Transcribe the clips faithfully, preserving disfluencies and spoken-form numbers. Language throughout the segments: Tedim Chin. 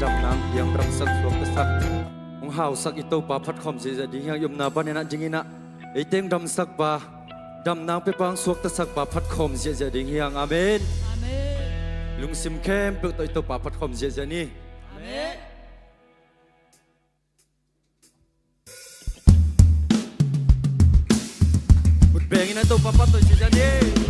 Damnang piang, damsak, suaktasak, hong hausak i Topa phatkhawm ziahziah ding hi hang. I omna panin ah dingin ah, eite hong damsak pa, damnang pia pa, hong suaktasak pa phatkhawm ziahziah ding hi hang. Amen. Amen. Lungsim khempeuh tawh i Topa phatkhawm ziahziah ni. Amen. Mut bengin a Topa phat tawh ziahziah ni.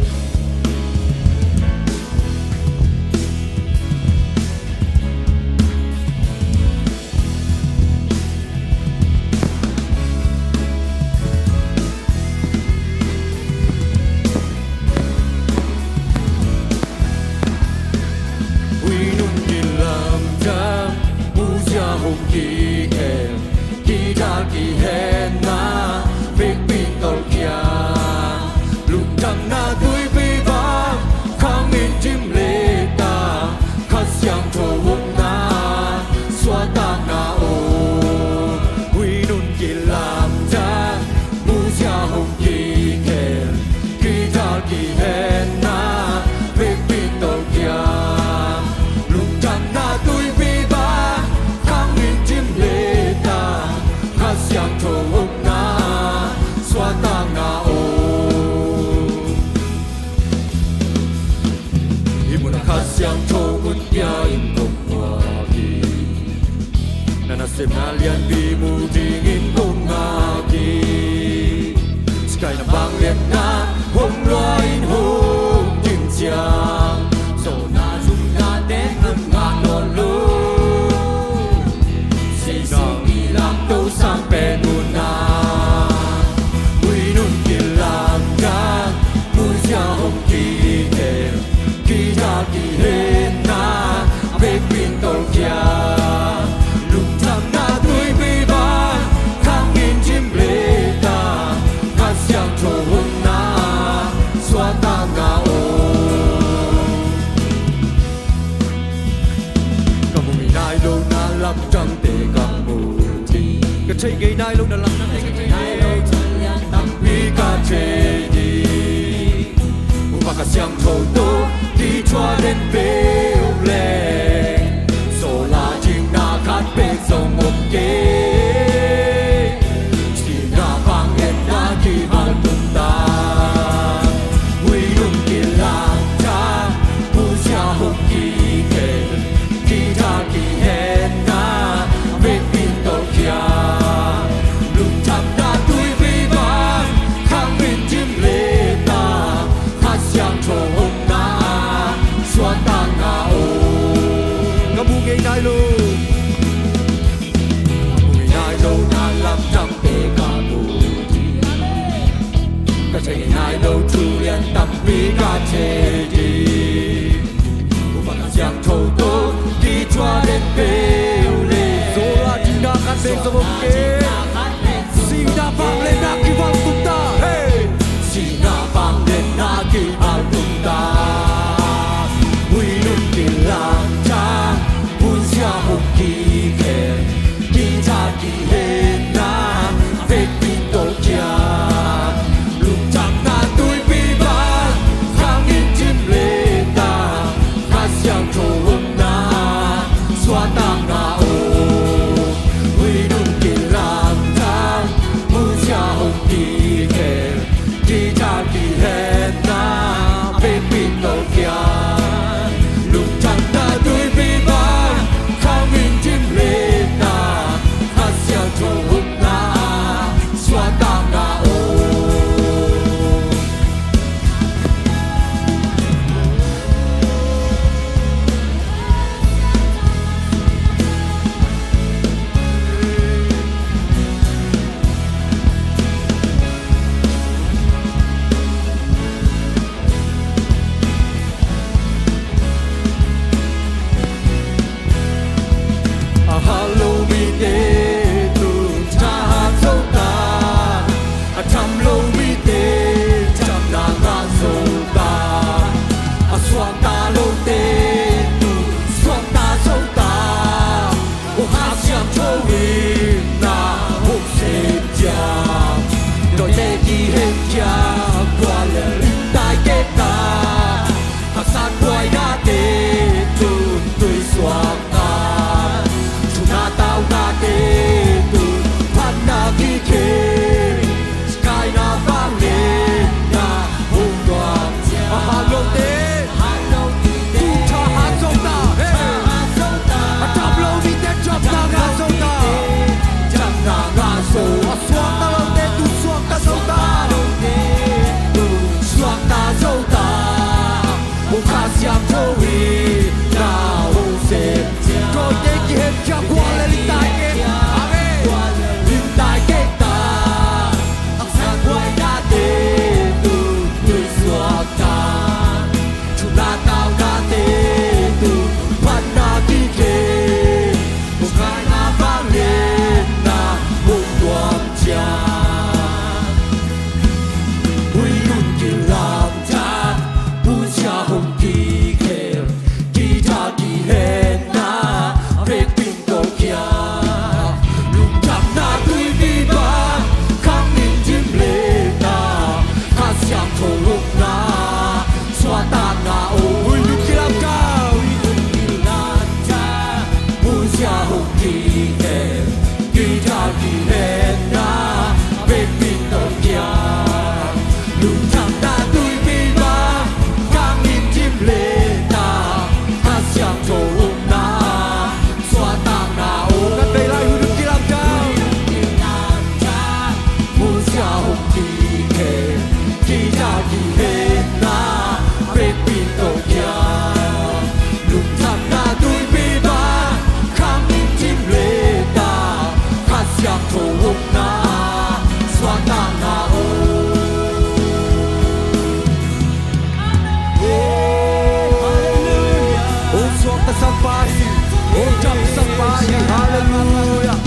Hong damsak pa hi. Halleluiah.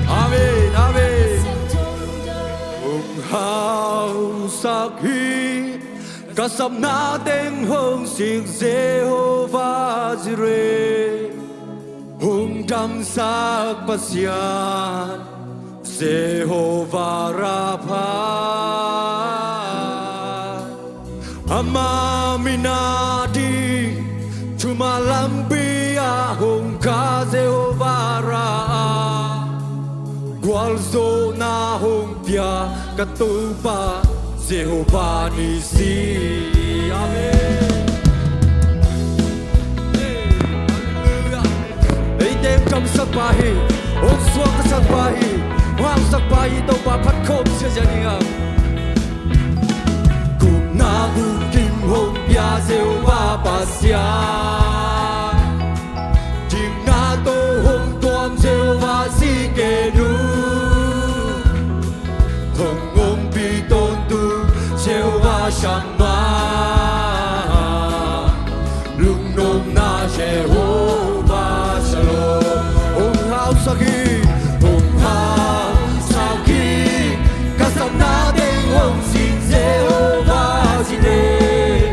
Amen, amen. Hong hausak hi. Ka sapna teng hong sik Jehovah Jireh. Hong damsak Pasian Jehovah Rapha. Ama min a ding thuman lampi ah hong kah Jehovah Rapha. Gualzawhna hong pia ka Topa Jehovah Nissi. Amen. Eite hong damsak pa hi. Hong suaktasak pa hi. Hong hausak pa hi. Topa phat khawm ziahziah ding a, gupna bukim hong pia Jehovah Pasian. Dikna tawh hong tuam Jehovah Tsidkenu. Hong ompih tawntung Jehovah Shammah. Lungnopna Jehovah Shalom. Hong hausak hi. Hong hausak hi. Ka sapna teng hong sik Jehovah Jireh.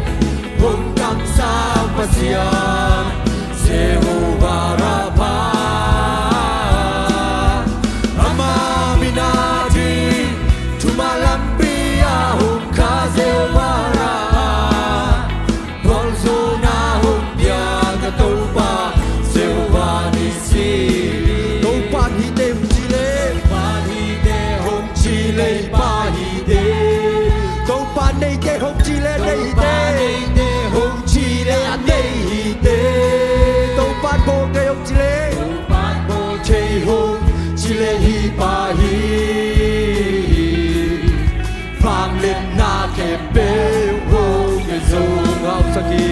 Hong damsak Pasian Jehovah Rapha. Ama min a ding thuman lampi ah hong kah Jehovah Rapha. Gualzawhna hong pia ka Topa Jehovah Nissi. Topa'n hihte hong ci leh, Topa'n hihte hong ci leh, hih pa hihte. Topa'n neite hong ci leh, nei hihte. Topa'n neite hong ci leh, a nei hihte. Topa'n bawl thei hong ci leh, Topa'n bawl thei hong ci leh, hih pa hi. Vangliatna khempeuh hong pia zo. Hong hausak hi.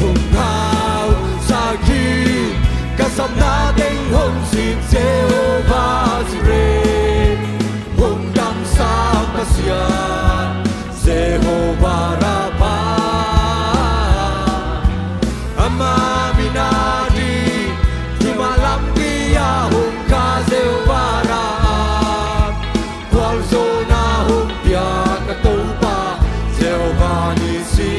Hong hausak hi. Ka sapna teng hong sik Jehovah Jireh. Hong damsak Pasian Jehovah Rapha. Ama min a ding thuman lampi ah hong kah Jehovah Rapha. Gualzawhna hong pia ka Topa Jehovah Nissi.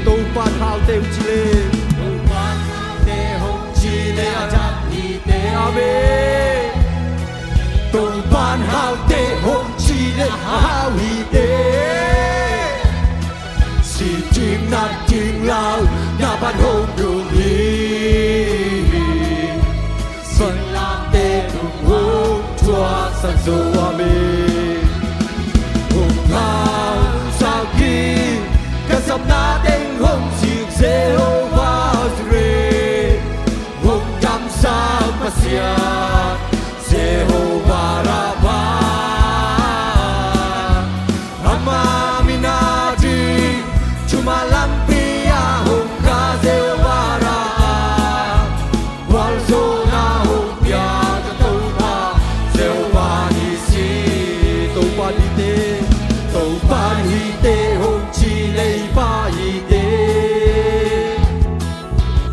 Topa'n haute hong ci leh, Topa'n haute hong ci leh, a dang hihte. Amen. Topa'n haute hong ci leh, a hau hihte. Siting nating lau na pan hong dum hi. Singlamteh tung hong thuaksak zo. Amen. Hong hausak hi. Ka sapna teng hong sik Jehovah Jireh. Hong damsak Pasian Jehovah Rapha. Ama min a ding thuman lampi ah hong kah Jehovah Rapha. Gualzawhna hong pia ka Topa Jehovah Nissi. Topa'n hihte, Topa'n hihte hong ci leh, hih pa hihte.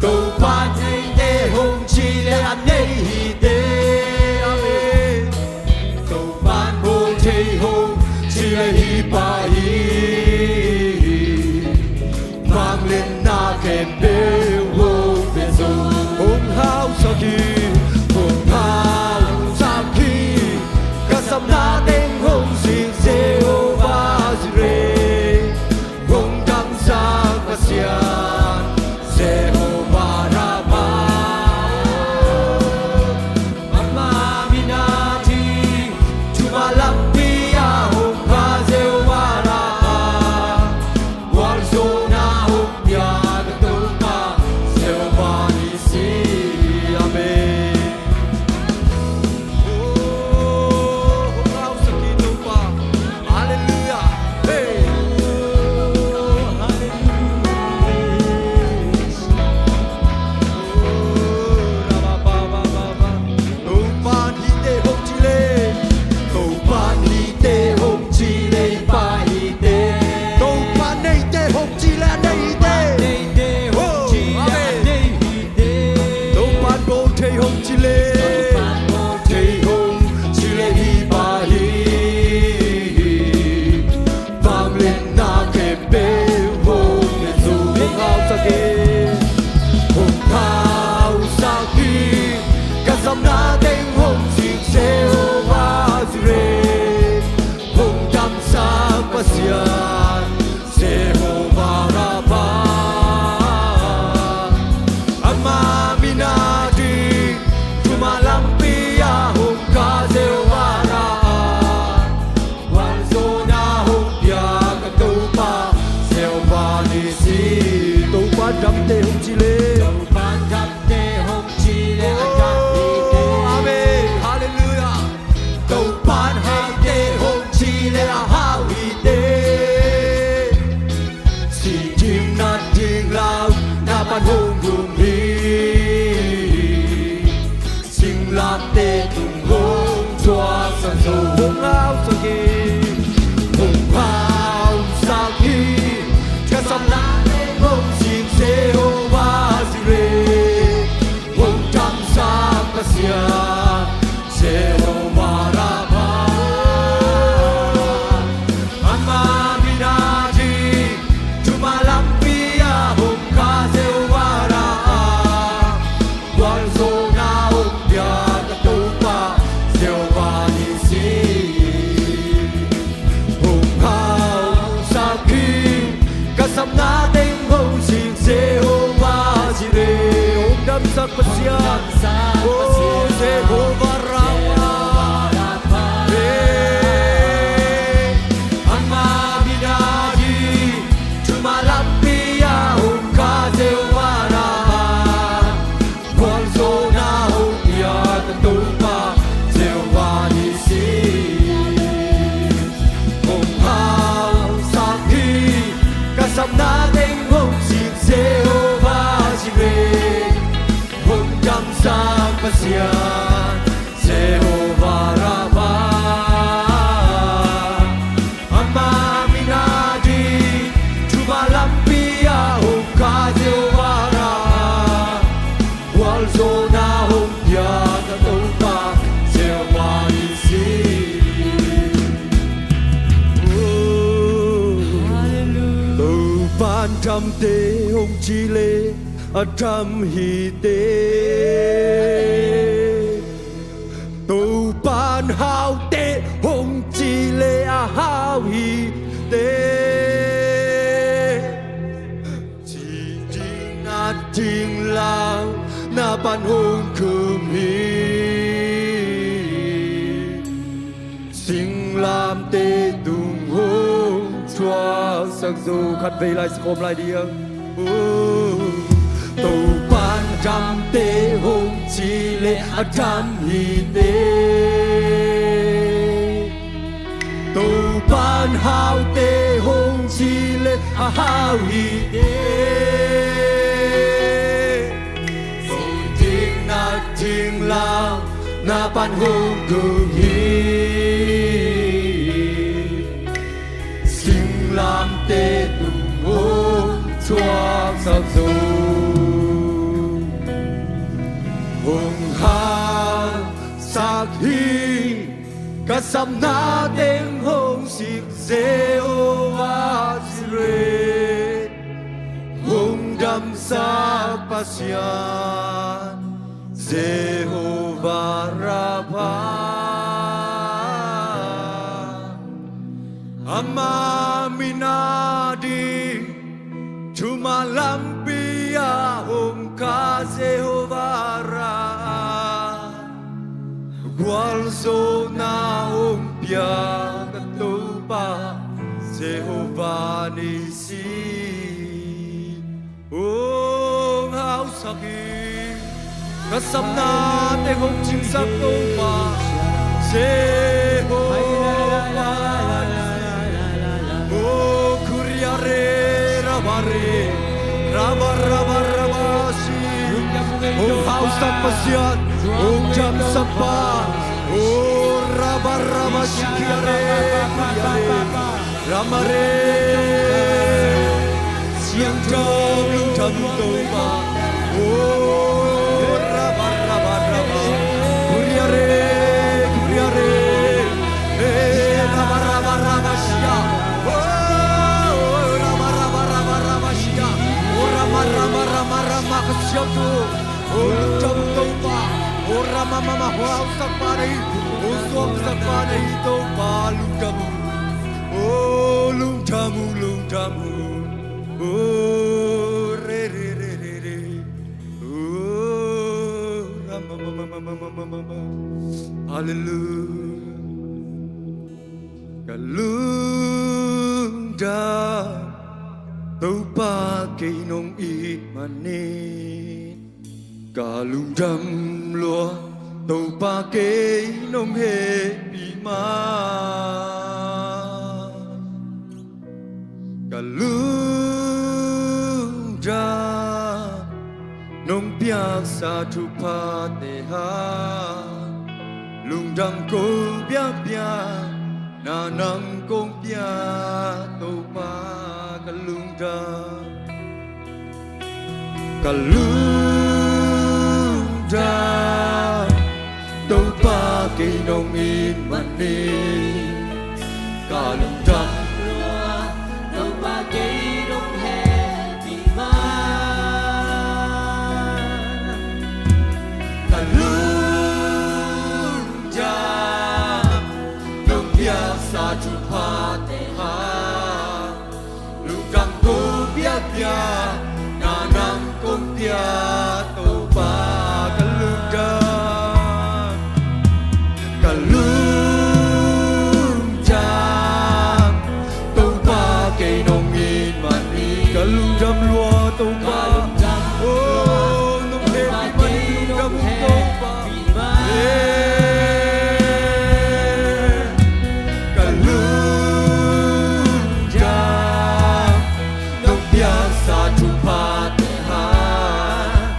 Topa'n neite hong ci leh, a nei hihte. Amen. Topa'n bawl thei hong ci leh, hih pa hi. Vangliatna khempeuh hong pia zo. Hong hausak hi. Hong hausak hi. Ka sapna teng hong sik Jehovah Jireh. Hong damsak Pasian Jehovah Rapha. Ama min a ding thuman lampi ah hong kah Jehovah Rapha. Gualzawhna hong pia ka Topa Topa'n damte hong ci leh, Topa'n damte hong ci leh a dam hi te. Oh, amen. Halleluiah. Topa'n haute hong ci leh a hau hi te. Sih ding nat ding lau na pan hong gum hi. Singlamteh tung hong thuaksak zo. Hong hausak hi. Hong hausak hi. Ka sapna teng hong sik Jehovah Jireh. Hong damsak Pasian Jehovah Rapha. Ama min a ding thuman lampi ah hong kah Jehovah Rapha. Gualzawhna hong pia ka Topa Jehovah Nissi. Hong hausak hi. Ka sapna teng hong sik Jehovah Jireh. Hong damsak Pasian. Oh, Jehovah Rapha. Hey. Ama min a ding thuman lampi ah hong kah Jehovah Rapha. Gualzawhna hong pia ka Topa Jehovah Nissi. Hong hausak hi. Ka sapna teng hong sik Jehovah Jireh. Hong damsak Pasian Jehovah Rapha. Ama min a ding thuman lampi ah hong kah Jehovah Rapha. Gualzawhna hong pia ka Topa Jehovah Nissi. Oh. Topa'n damte hong ci leh a dam hi te. Topa'n haute hong ci leh a hau hi te. Sih ding nat ding lau na pan hong gum hi. Singlamteh tung hong thuaksak zo. Khatvei lai sakhawm lai ding. Oh. Topa'n damte hong ci leh a dam hi te. Topa'n haute hong ci leh a hau hi te. Sih ding nat ding lau na pan hong gum hi. Singlamteh tung hong thuaksak zo. Hong hausak hi. Ka sapna teng hong sik Jehovah Jireh. Hong damsak Pasian Jehovah Rapha. Ama min a ding thuman lampi ah hong kah Jehovah Rapha. Gualzawhna hong pia ka Topa Jehovah Nissi. Hong hausak hi. Ka sapna teng hong cingsak Topa Jehovah. Oh, kuriare, rabare, raba, raba, raba, si. Hong hausak Pasian, hong damsak Pa. Oh, raba, raba, si, kiare, kuriare. Ramare, siangtho lungtha mu Topa. Oh, raba, raba, raba. Kuriare, kuriare. Eh, raba, raba, raba, sia. Oh, raba, raba, raba, raba, sia. Oh, rama, rama, rama, rama, ka siangtho. Oh, lungtha mu Topa. Oh, rama, mama, hong hausak Pa na hi. Hong suangsak Pa na hi Topa, lungtha mu. Oh, lungtha mu, lungtha mu. Oh, re, re, re, re, re. Oh, ra, ma, ma, ma. Hallelujah. Ka lungdam Topa. Topa kei nong it manin ka lungdam lua. Topa kei nong hehpih manin ka lungdam, nong piaksa thuphate hang lungdam kong piakpiak. Na nang kong pia Topa ka lungdam, ka lungdam. Topa kei nong it manin ka lungdam lua. Topa kei nong hehpih manin ka lungdam, nong piaksa thuphate hang lungdam kong piakpiak. Na nang kong pia Topa ka lungdam, ka lungdam. Topa kei nong it manin ka lungdam lua Topa. Oh, nong hehpih manin ka lungdam Topa. Ka lungdam, nong piaksa thuphate hang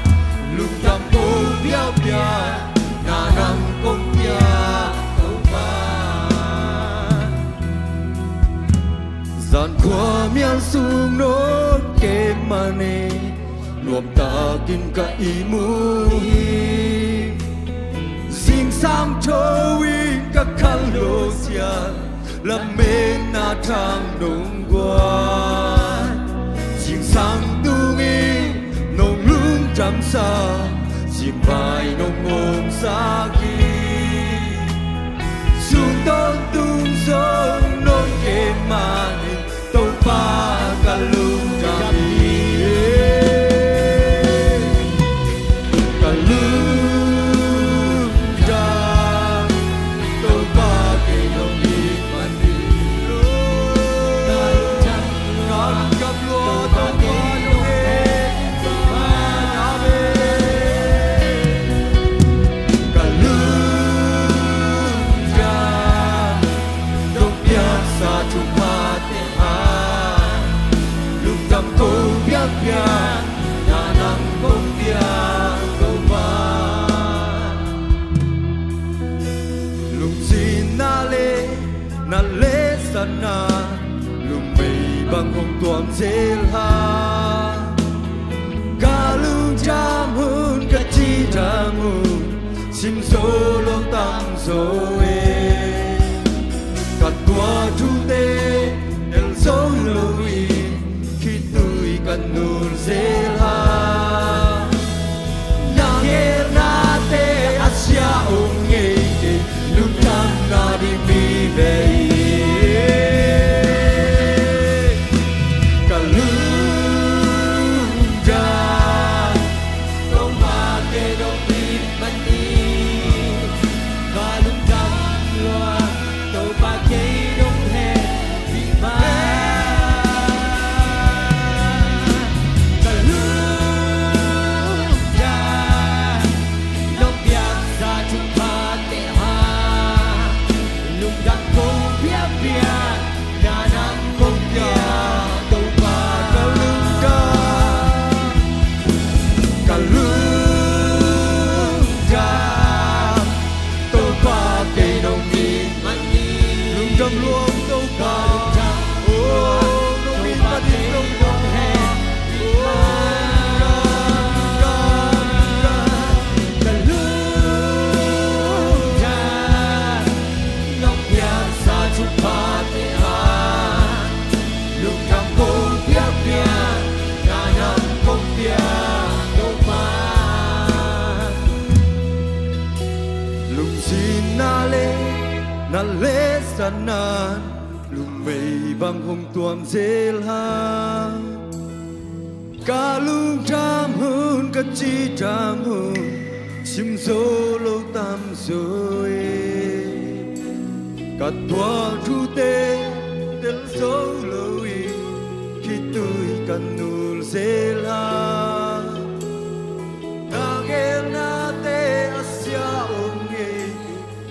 lungdam kong piakpiak. Na nang kong pia Topa. Zan khua mial sung nong kem manin nuamtakin ka ihmu hi. Zingsang tho in ka khanlawh sial, lametna thang nong guan. Zingsang tungin nong lungdamsa, zingvai nong omsak hi. Sung tawntung zong nong kem manin Topa ka lungdam hi. Ka lungdam, Topa kei nong it manin ka lungdam lua Topa. Amen. Ka lungdam, nong piaksa thuphate hang lungdam kong piakpiak. Na nang kong pia Topa. Lungzinna le na lehsatna, lungmei bang hong tuam zel hang. Ka lungdam hun, ka cidam hun, sim zo lo tam zo e. Ka tuah thute tel zo lo in, khitui ka nul zel hang. Na ngelnate a sia ong ngei kei, lungdamna ding mi vei. Ka lungdam, Topa kei nong it manin ka lungdam lua. Topa kei nong hehpih manin ka lungdam, nong piaksa thuphate hang lungdam kong piakpiak. Na nang kong pia Topa ka lungdam, ka lungdam. Topa kei nong it manin lungdam lua Topa. Oh, nong it manin Topa. Oh, lungdam, lungdam, lungdam. Ka lungdam, nong piaksa thuphate hang lungdam kong piakpiak. Na nang kong pia Topa. Lungzinna le na lehsatna, lungmei bang hong tuam zel hang. Ka lungdam hun, ka cidam hun, sim zo lo tam zo e. Ka tuah thute tel zo lo in, khitui ka nul zel a, na gelnate a sia om ngei,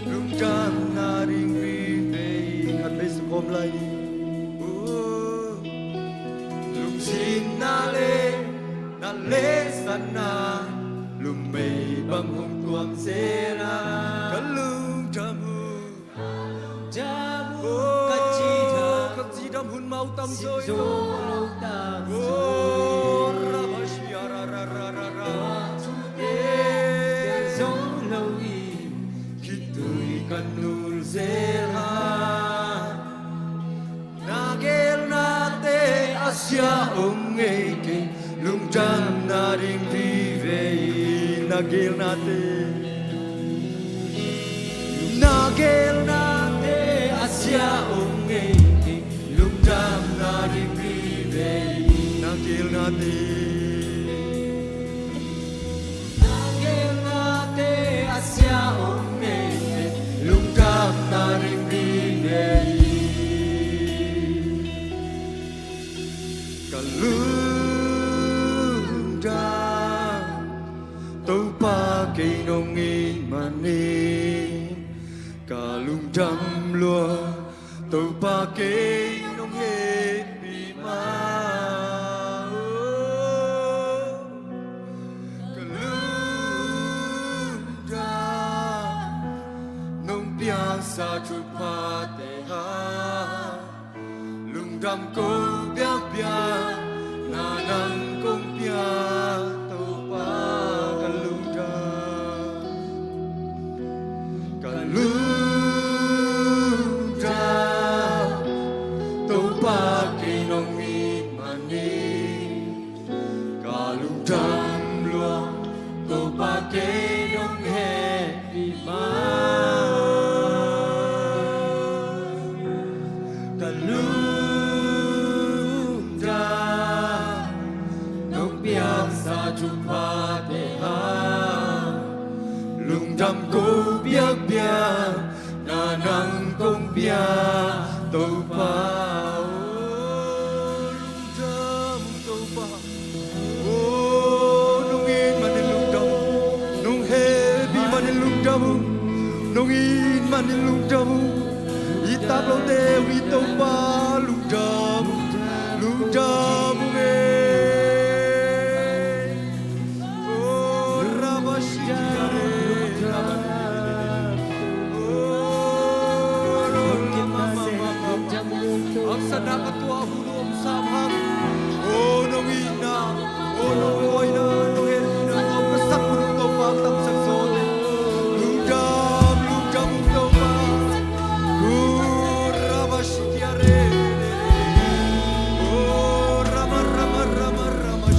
lungdamna ding vive. Khat vei sa khawm lai ni. Lungzinna le na lehsatna, lumei bang hong tuam zel a, ka lungdam uh. Ka cidam, ka cidam hun mau tam zo, zo lo tam zo. Rabashia ra ra ra ra ra. Zo lo i, khitui ka nul zel a, na gelnate a sia om ngei kei, lungdamna ding vive. Na gelnate, na gelnate a sia om ngei kei, lungdamna ding vive. Na gelnate, na gelnate a sia om ngei kei, lungdamna ding vive. Ka lungdam, Topa kei nong it manin. Ka lungdam lua, Topa kei nong hehpih mah. Ka lungdam, nong piaksa thuphate hang. Lungdam kong piak piak, na nang kong piak Topa. Ka lungdam, ka lungdam, Topa kei nong it manin. Ka lungdam lua, Topa kei nong hehpih mah. Ka lungdam, nong piaksa thuphate hang. Lungdam kong piak piak, na nang kong piak Topa. Oh, lungdam Topa. Oh, nong it manin lungdam. Nong hehpih manin lungdam. Nong it manin lungdam. I tap lote, i Topa lungdam. Lungdam e. Oh, rabashia re, rabashia. Oh, lungdam. Haksatna ka tuah hun om sam hang. Oh, nong itna, oh, nong hoihna, nong hehpihna, nong ka sak hun Topa, tamsak zo te. Lungdam, lungdam Topa. Oh, rabashia re. Oh, rama, rama, rama, rama.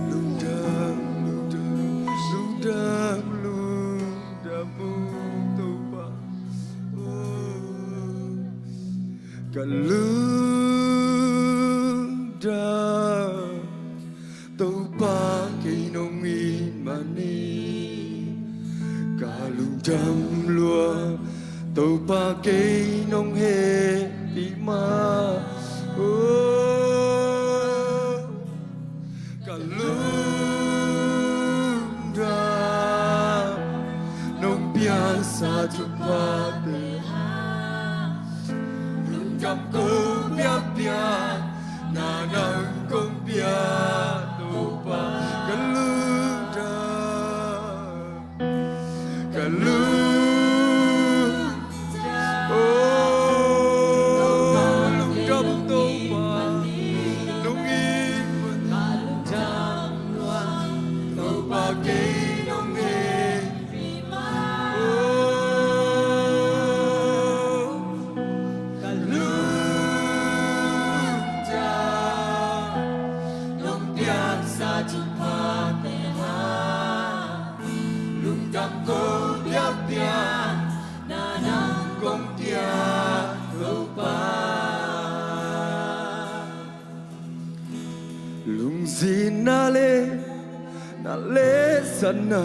Lungdam, lungdam, lungdam, lungdam, Topa. Oh, ka lungdam, Topa kei nong it manin. Ka lungdam lua, Topa kei nong hehpih mah. Oh, ka lungdam, Piangsa thuphate hang lungdam kong piakpiak, na nang kong piak Topa. Ka lungdam, ka lungdam, oh, lungdam Topa. Nong it man, Topa kei nong hehpih mah. Oh, ka lungdam, nong piangsa thuphate hang lungdam kong piakpiak, na nang kong piak Topa. Lungzinna le na lehsatna,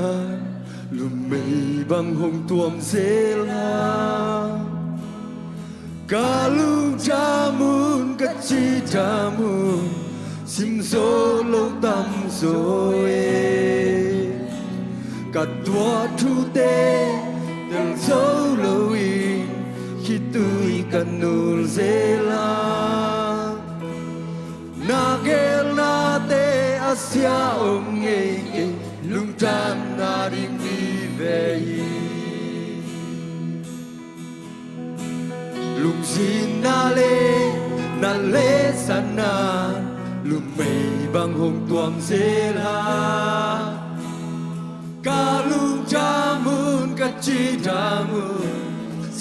lumei bang hong tuam zel a, ka lungdam un, ka cidam un, sim zo lo tam zaw e. Ka tuah thute tel zo loin, khitui ka nul zel a, na geelnate a sia om ngei kei, lungdamna ding vive hi. Lungzinna le na lehsatna, lumei bang hong tuam zel a, ka lungdam un, ka cidam un,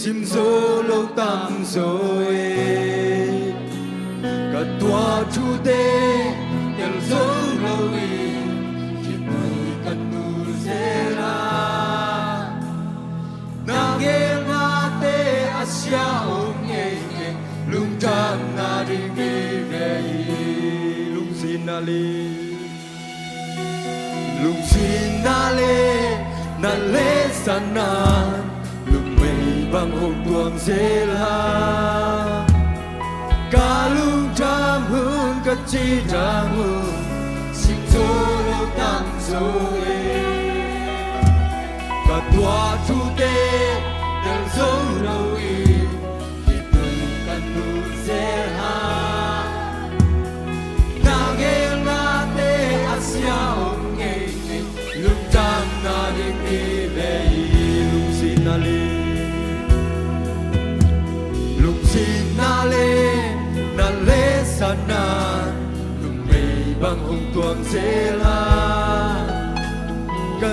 sim zo lo tam zaw e. Ka tuah thute tel zo loin, khitui ka nul zel a, na geelnate a sia om ngei kei, lungdamna ding vive hi. Lungzinna le Lungzinna le na lehsatna, lumei bang hong tuam zel a, ka lungdam un, ka cidam un, sim zo lo tam zaw e. Ka tuah thute tel zo loin, khitui ka nul zel a, na geelnate a sia om ngei kei, lungdamna ding vive hi. Lungzinna le, lungzinna le na lehsatna, lumei bang hong tuam zel a, ka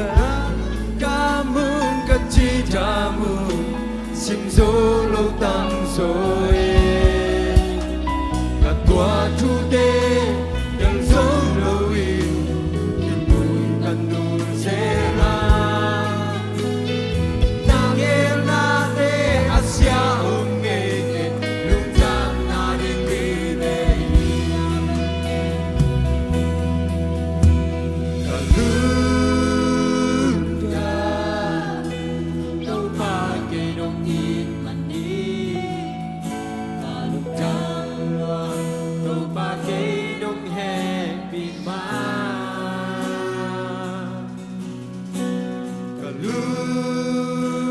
lungdam un, ka cidam un, sim zo lo tam zaw e. Ka tuah thute tel zo loin, khitui ka nul zel a, na geelnate a sia om ngei kei, lungdamna ding vive hi. Ka lungdam, Topa kei nong it man hi. Ka lungdam lua, Topa kei nong hehpih mah. Ka lungdam,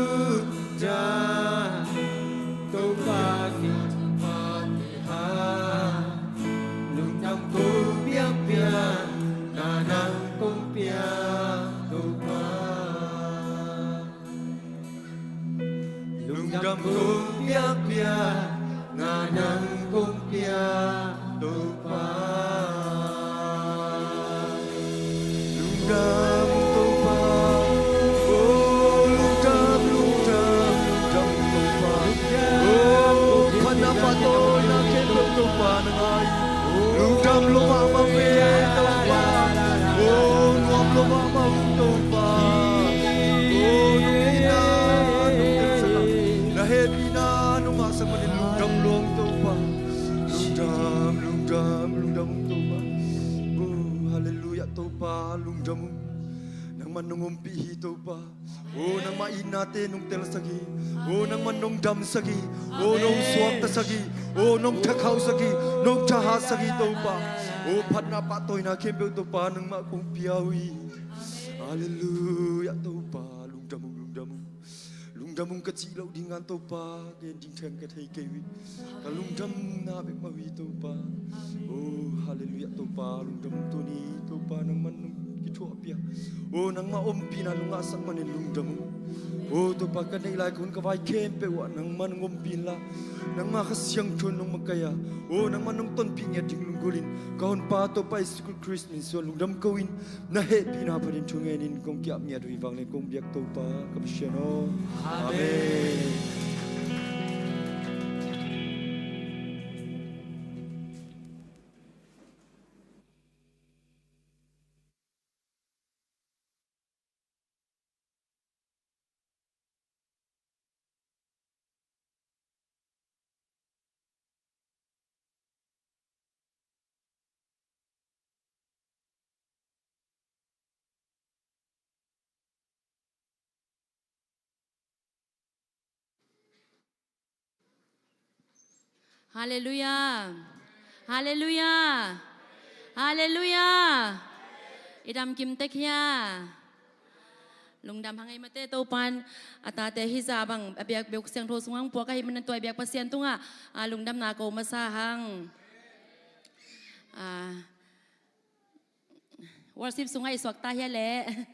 Topa kei nong hehpih mah. Lungdam kong piakpiak, na nang kong piak Topa. Lungdam kong piakpiak, na nang kong piak Topa. Lungdam Topa. Oh, lungdam, lungdam, lungdam Topa. Oh, phatna pahtawina khempeuh Topa nang a, lungdam lua mahmah ve Topa. Oh, nuam lua mahmah ung Topa. Oh, nong itna, nong telsakna, na hehpihna nong ngahsak manin lungdam lua ung Topa. Lungdam, lungdam, lungdam ung Topa. Oh, halleluiah Topa, lungdam ung. Nangman nong ompih hi Topa. Oh, nangmah itnate nong telsak hi. Oh, nangman nong damsak hi. Oh, nong suaktasak hi. Oh, nong thakhauhsak hi. Nong thahatsak hi Topa. Oh, phatna pahtawina khempeuh Topa nangmah kong pia uh hi. Halleluiah Topa, lungdam ung, lungdam ung. Lungdam ung ka cih loh ding a Topa, gen ding theng ka thei kei uh hi. Ka lungdamna bek mah uh hi Topa. Oh, halleluiah Topa, lungdam ung tuni Topa, nangman nong kithuahpih a. Oh, nangmah ompihna nong ngahsak manin lungdam ung. Oh, Topa, ka neih lai ka hun ka vai khempeuh ah nangman nong ompih inla, nangmah Kha Siangtho in nong makaih a. Oh, nangman nong tonpih ngiat ding lunggulh in, ka Honpa Topa Jesu Khrist min suang lungdam ko-in, na hehpihna panin thungen in kong ki-ap ngiat uh hi. Vanglian kong biak Topa ka Pasian aw. Amen. Halleluiah. Halleluiah. Halleluiah. I dam kim tek hia? Lungdam hang ei mate, Topan a tate hizah bang a biak, biakbuk siangtho sungah puak ahih manin tua i biak Pasian tungah, a, lungdamna ko masa hang. A, worship sungah i suakta hia leh?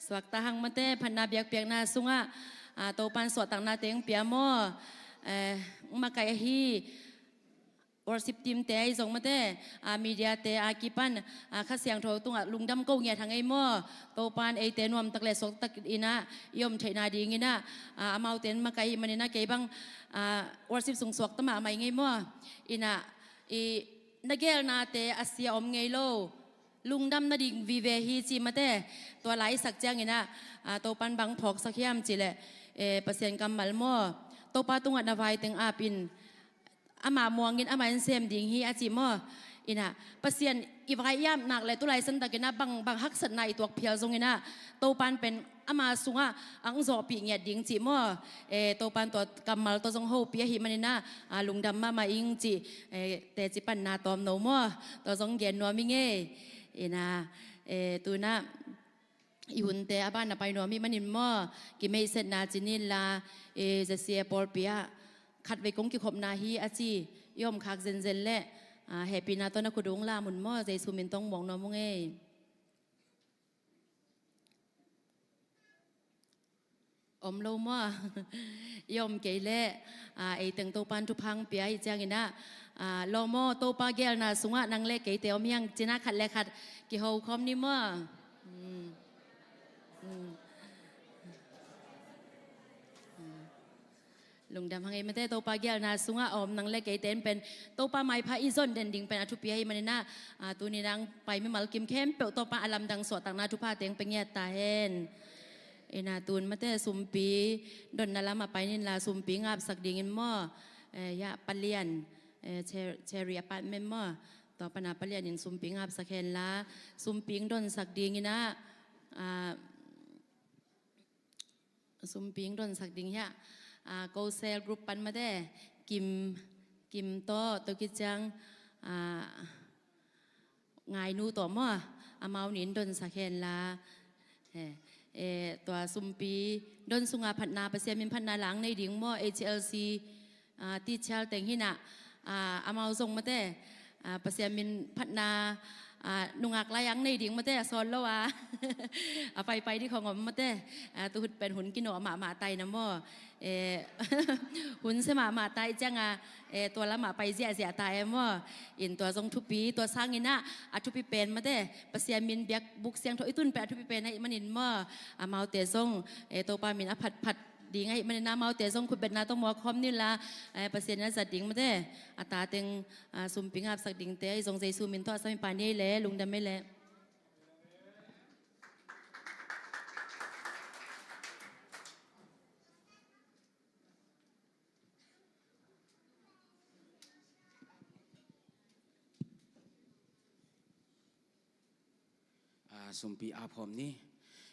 Suakta hang mate, phatna biakpiakna sungah, a, Topan suahtakna teng pia maw? Eh, makaih ahi worship team te ahi zong mate, a, media te a kipan, a, Kha Siangtho tungah lungdam ko ngiat hang ei maw? Topan eite nuamtak le suaktak in ah i om theihna dingin ah, a, amaute in makaih ahih manin ah kei bang, a, worship sung suakta mahmah ing ei maw? In ah i na geelnate a sia om ngei lo, lungdam nading vive hi ci mate. Tua la i sak ciangin ah, a, Topan bang phawksak hiam cih leh, e, Pasian kammal maw? Topa tungah na vai teng ap in, ama muangin ama in sem ding hi a ci maw? In ah Pasian i vai i ap nak leh tu lai santakin ah bang, bang haksatna i tuak phial zongin ah Topan pen ama sungah ang zawhpih ngiat ding cih maw? E, Topan tua kammal tawh zong hopih ahih manin ah, a, lungdam mahmah ing cih, e, teci panna tawm no maw? Tua zong gen nuam ing ei. In ah, e, tu-in ah i hunte a ban a pai nuam ahih manin maw, kimeihsetna ci ni inla, e, Z C A pawlpi ah khatvei kong kikhopna hi a ci i om khak zenzen leh, a, hehpihna tawh na khut uh lam un maw? Jesu min tawh muak nuam ung ei. Om lo maw? I om kei leh, a, ei teng Topan thupha ang pia ahih ciangin ah, a, lawm aw, Topa geelna sungah nang le keite om hi hang ci-in ah khat le khat kiho khawm ni maw? Mm. Mm. Mm. Lungdam hang ei mate, Topa geelna sungah a om nang le keite in pen Topa maipha i zon den ding pen a thupi ahih manin ah, a, tuni-in ah ang pai mimal kim khempeuh Topa a lamdang suahtakna thupha teng pia ngiat ta hen. In ah tu-in mate, sumpi donna lamah pai ni inla, sumpi ngapsak dingin maw? E, ya, Palian, e, Cher-, Cherry Apartment maw? Tua pan ah Palian in sumpi ngapsak henla, sumpi donsak dingin ah, a, sumpi donsak ding hiah, a, Kosel group pan mate, Kim, Kim tawh, tua khit ciang, a, Ngainu tawh maw, amau nih in donsak henla. He, e, tua sumpi don sunga phatna, Pasian min phatna la ang nei ding maw? H L C, a, teacher teng hi-in ah, a, amau zong mate, a, Pasian min phatna, a, nungak lai ang nei ding mate, a sawl lo a, a paipai ding khong om mate, a, tuhun pen hun kinawh mahmah ta in ah maw? E, hun sia mahmah ta ahih ciangin, e, tua lamah pai ziahziah ta e maw? In tua zong thupi, tua sangin ah a thupi pen mate, Pasian min biakbuk siangtho i tun pen a thupi pen ahih manin maw? Amaute zong, e, Topa min a phatphat ding ahih manin ah amaute zong khutbetna tawh muak khawm ni inla, e, Pasian in a zat ding mate, a ta teng, a, sumpi ngapsak dingte ahi zong Jesu min tawh a sam hi pah ni ei leh, lungdam ei leh. A, sumpi ap hawm ni.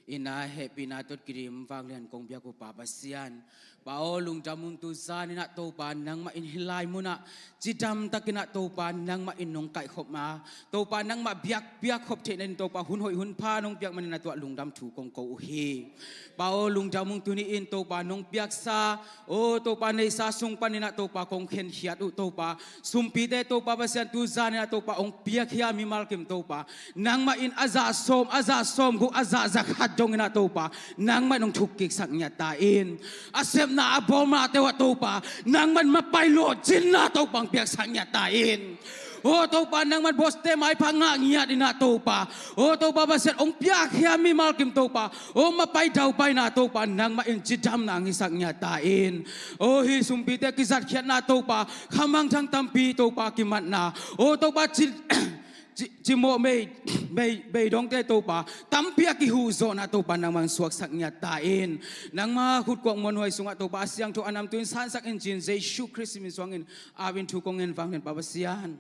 Inn ah hehpihna tawh kidim vanglian kong biak uh Pa Pasian, Pa aw, lungdam ung. Tu zan in ah Topa, nangmah in hih lai munah cidamtakin ah Topa, nangmah in nong kaihkhop ma, Topa, nangmah biakpiak khop theihna in Topa, hun hoih hun pha nong piak manin ah tua lungdam thu kong ko uh hi. Pa aw, lungdam ung. Tuni in Topa, nong piaksa, aw Topa, neihsa sung panin ah Topa, kong khenkhiat uh Topa, sumpite Topa Pasian, tu zan in ah Topa, hong piakhia mimal kim Topa, nangmah in a zah sawm, a zah sawmguk, a zah zakhat dongin ah Topa, nangmah in hong thukkiksak ngiat ta in. A sepna a bawlnate uh ah Topa, nangmah in mapai lawhcinna Topa hong piaksak ngiat ta in. Aw Topa, nangmah in bawlte maipha ngah ngiat in ah Topa, aw Topa Pasian, hong piakhia mimal kim Topa, aw mapai daupaina Topa, nangmah in cidamna hong hisak ngiat ta in. Aw hih sumpite kizatkhiatna Topa, khamangthang tampi Topa kimatna, aw Topa, ci, ci, cimawh mei, mei, mei dongte Topa, tampi a kihuzawhna Topa, nangmah in suaksak ngiat ta in. Nangmah khutkuak muanhuai sungah Topa, a siangtho a namtui in sansak in, ci-in Jesu Khrist min suangin, aw in thu kong ngen vanglian Pa Pasian.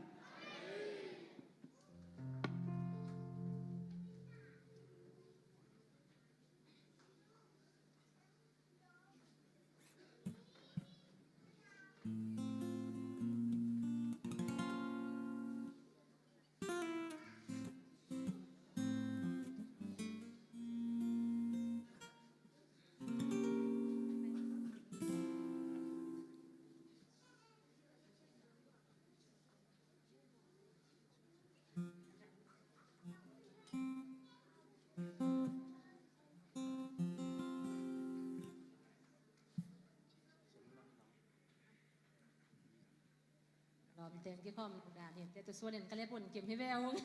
Lawmte kikhawm dan hi, te tu suan in ka lep un kim hi ve ung.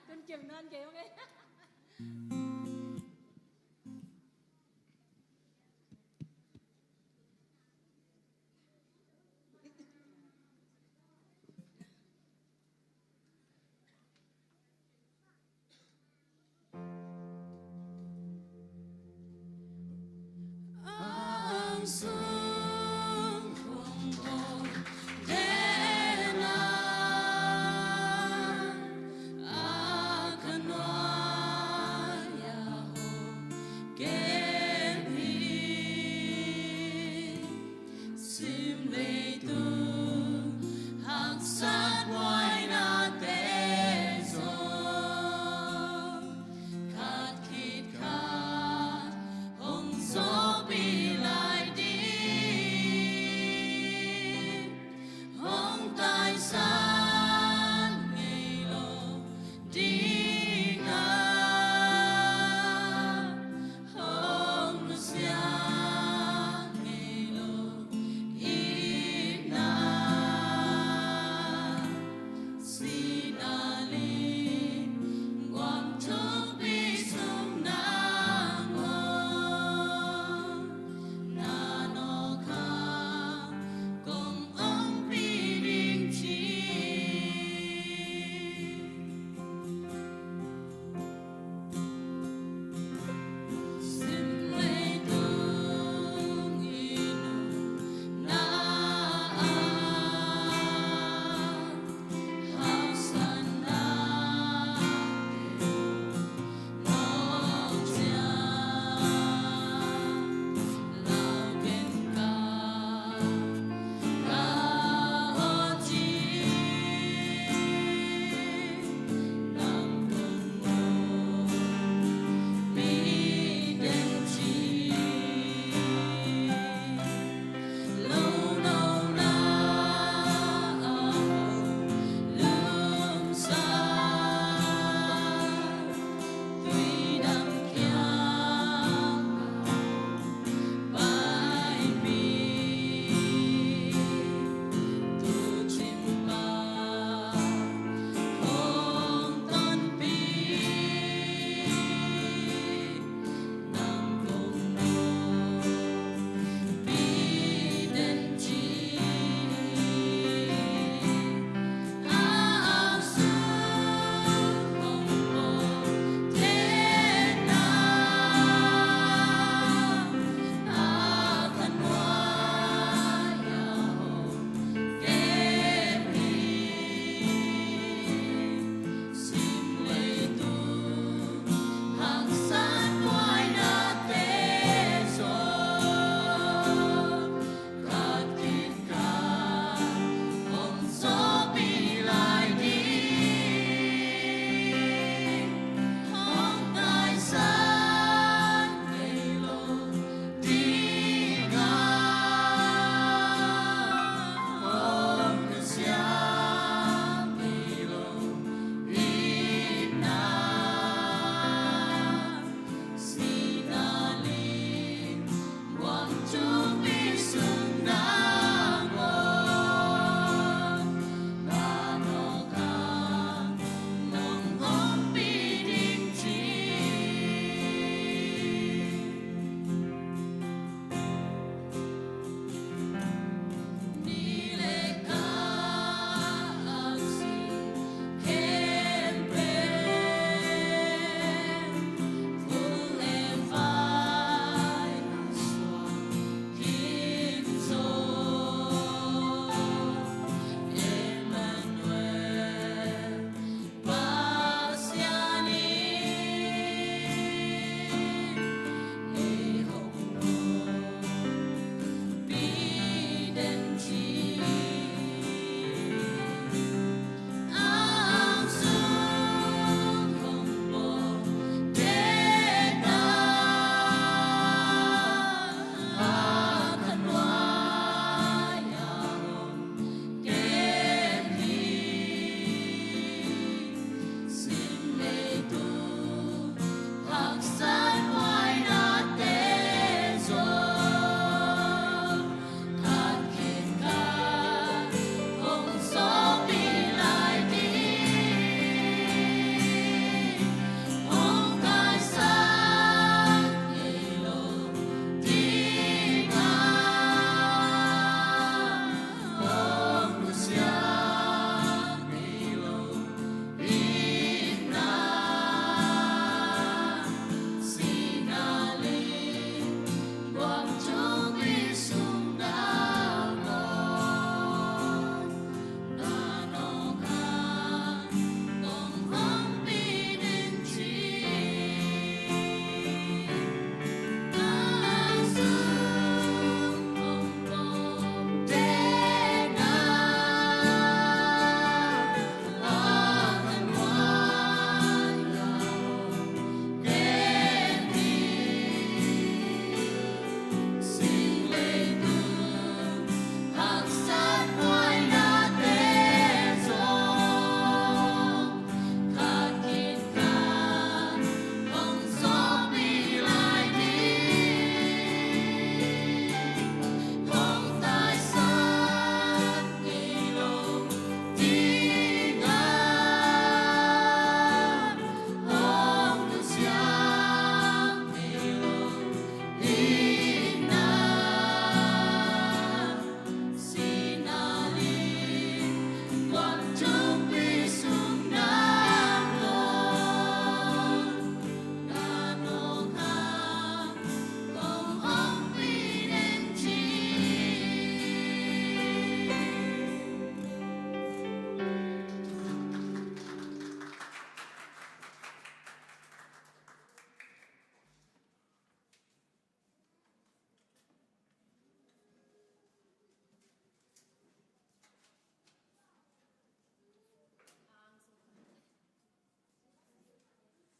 Tun kim nawn kei ung e.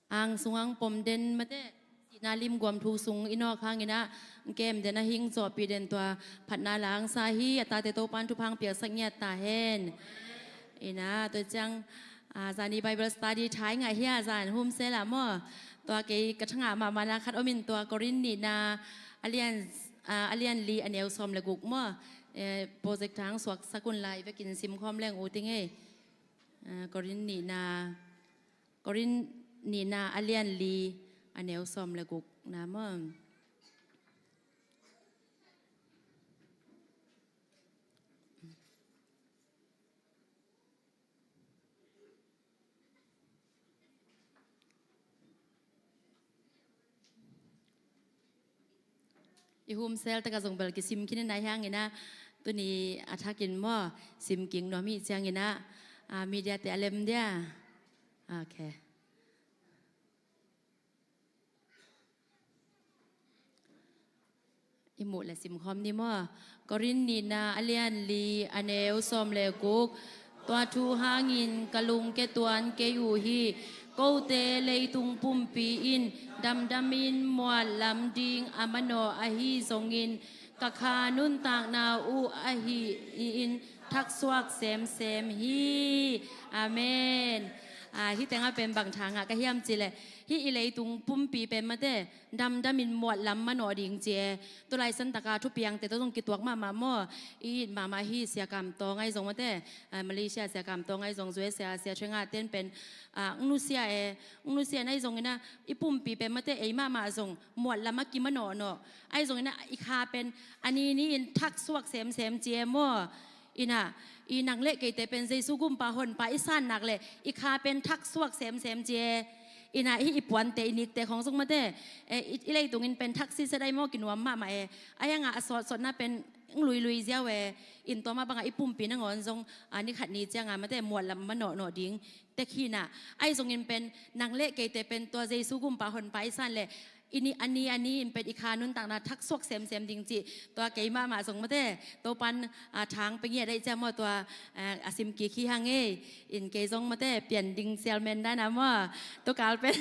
Ang sung ang pom den mate, sihna lim guam thu sung i nawk hangin ah, kem den a hing zawhpih den tua phatna la ang sa hi. A tate Topan thupha ang piaksak ngiat ta hen. Ina, tua ciang, a, zani Bible study thai ngah hi a, zan humsel ah maw. Tua kei ka thangah mahmahna khat om in, tua Korin nihna a lian, a, a lian li a neu sawm le guk maw. Eh, project thang suaksak un lai vekin simkhawm leng u ting ei. A, Korin nihna, Korin nihna a lian li a neu sawm le gukna maw. I humsel takah zong bel kisim khin in ah, hiangin ah tuni a thakin maw, sim kik nuam hi ciangin ah, a, media te a lem dia. Ok. I muh le simkhawm ni maw. Korin nihna a lian li a neu sawm le guk. Tua thu hangin ka lungke tuan kei uh hi. Kote leitung pumpi in damdamin muatlam ding a manawh ahi zongin, ka kha nuntakna uh ahi in thaksuak semsem hi. Amen. A, hih tengah pen bang tha ngah ka hiam cih leh, hih i leitung pumpi pen mate damdamin muatlam manawh ding ci e. Tulai santaka thupiangte tawh zong kituak mahmah maw. I it mahmah hi, Sia Kam Tawng ahi zong mate, a, Malaysia Sia Kam Tawng ahi zong, U S A Sia Theng a ten pen, a, ng nusia e, ng nusia in ahi zongin ah, i pumpi pen mate ei mahmah zong muatlam a kimanawhnawh. Ahi zongin ah i kha pen a ni ni in thaksuak semsem ci e maw. Ina, i nang le keite pen Jesu gumpa honpa i san nak leh i kha pen thaksuak semsem ci e. Ina, hih i puante i nikte khong zong mate, e, i, i leitungin pen thaksi set ai maw, kinuam mahmah e. Ahi hangah a sawtsawtna pen ng luilui ziau e. In tua mah bangah i pumpi nangawn zong, a, ni khat ni cianga mate muatlam manawhnawh ding tek hi na. Ahi zongin pen nang le keite pen tua Jesu gumpa honpa i san leh i ni, a ni a ni in pen i kha nuntakna thaksuak semsem ding cih tua kei mahmah zong mate Topan, a, thang pia ngiat ahi ciang maw, tua, a, a sim kik hi hang ei. In kei zong mate pian ding sialmen dan a maw. Tua kal pen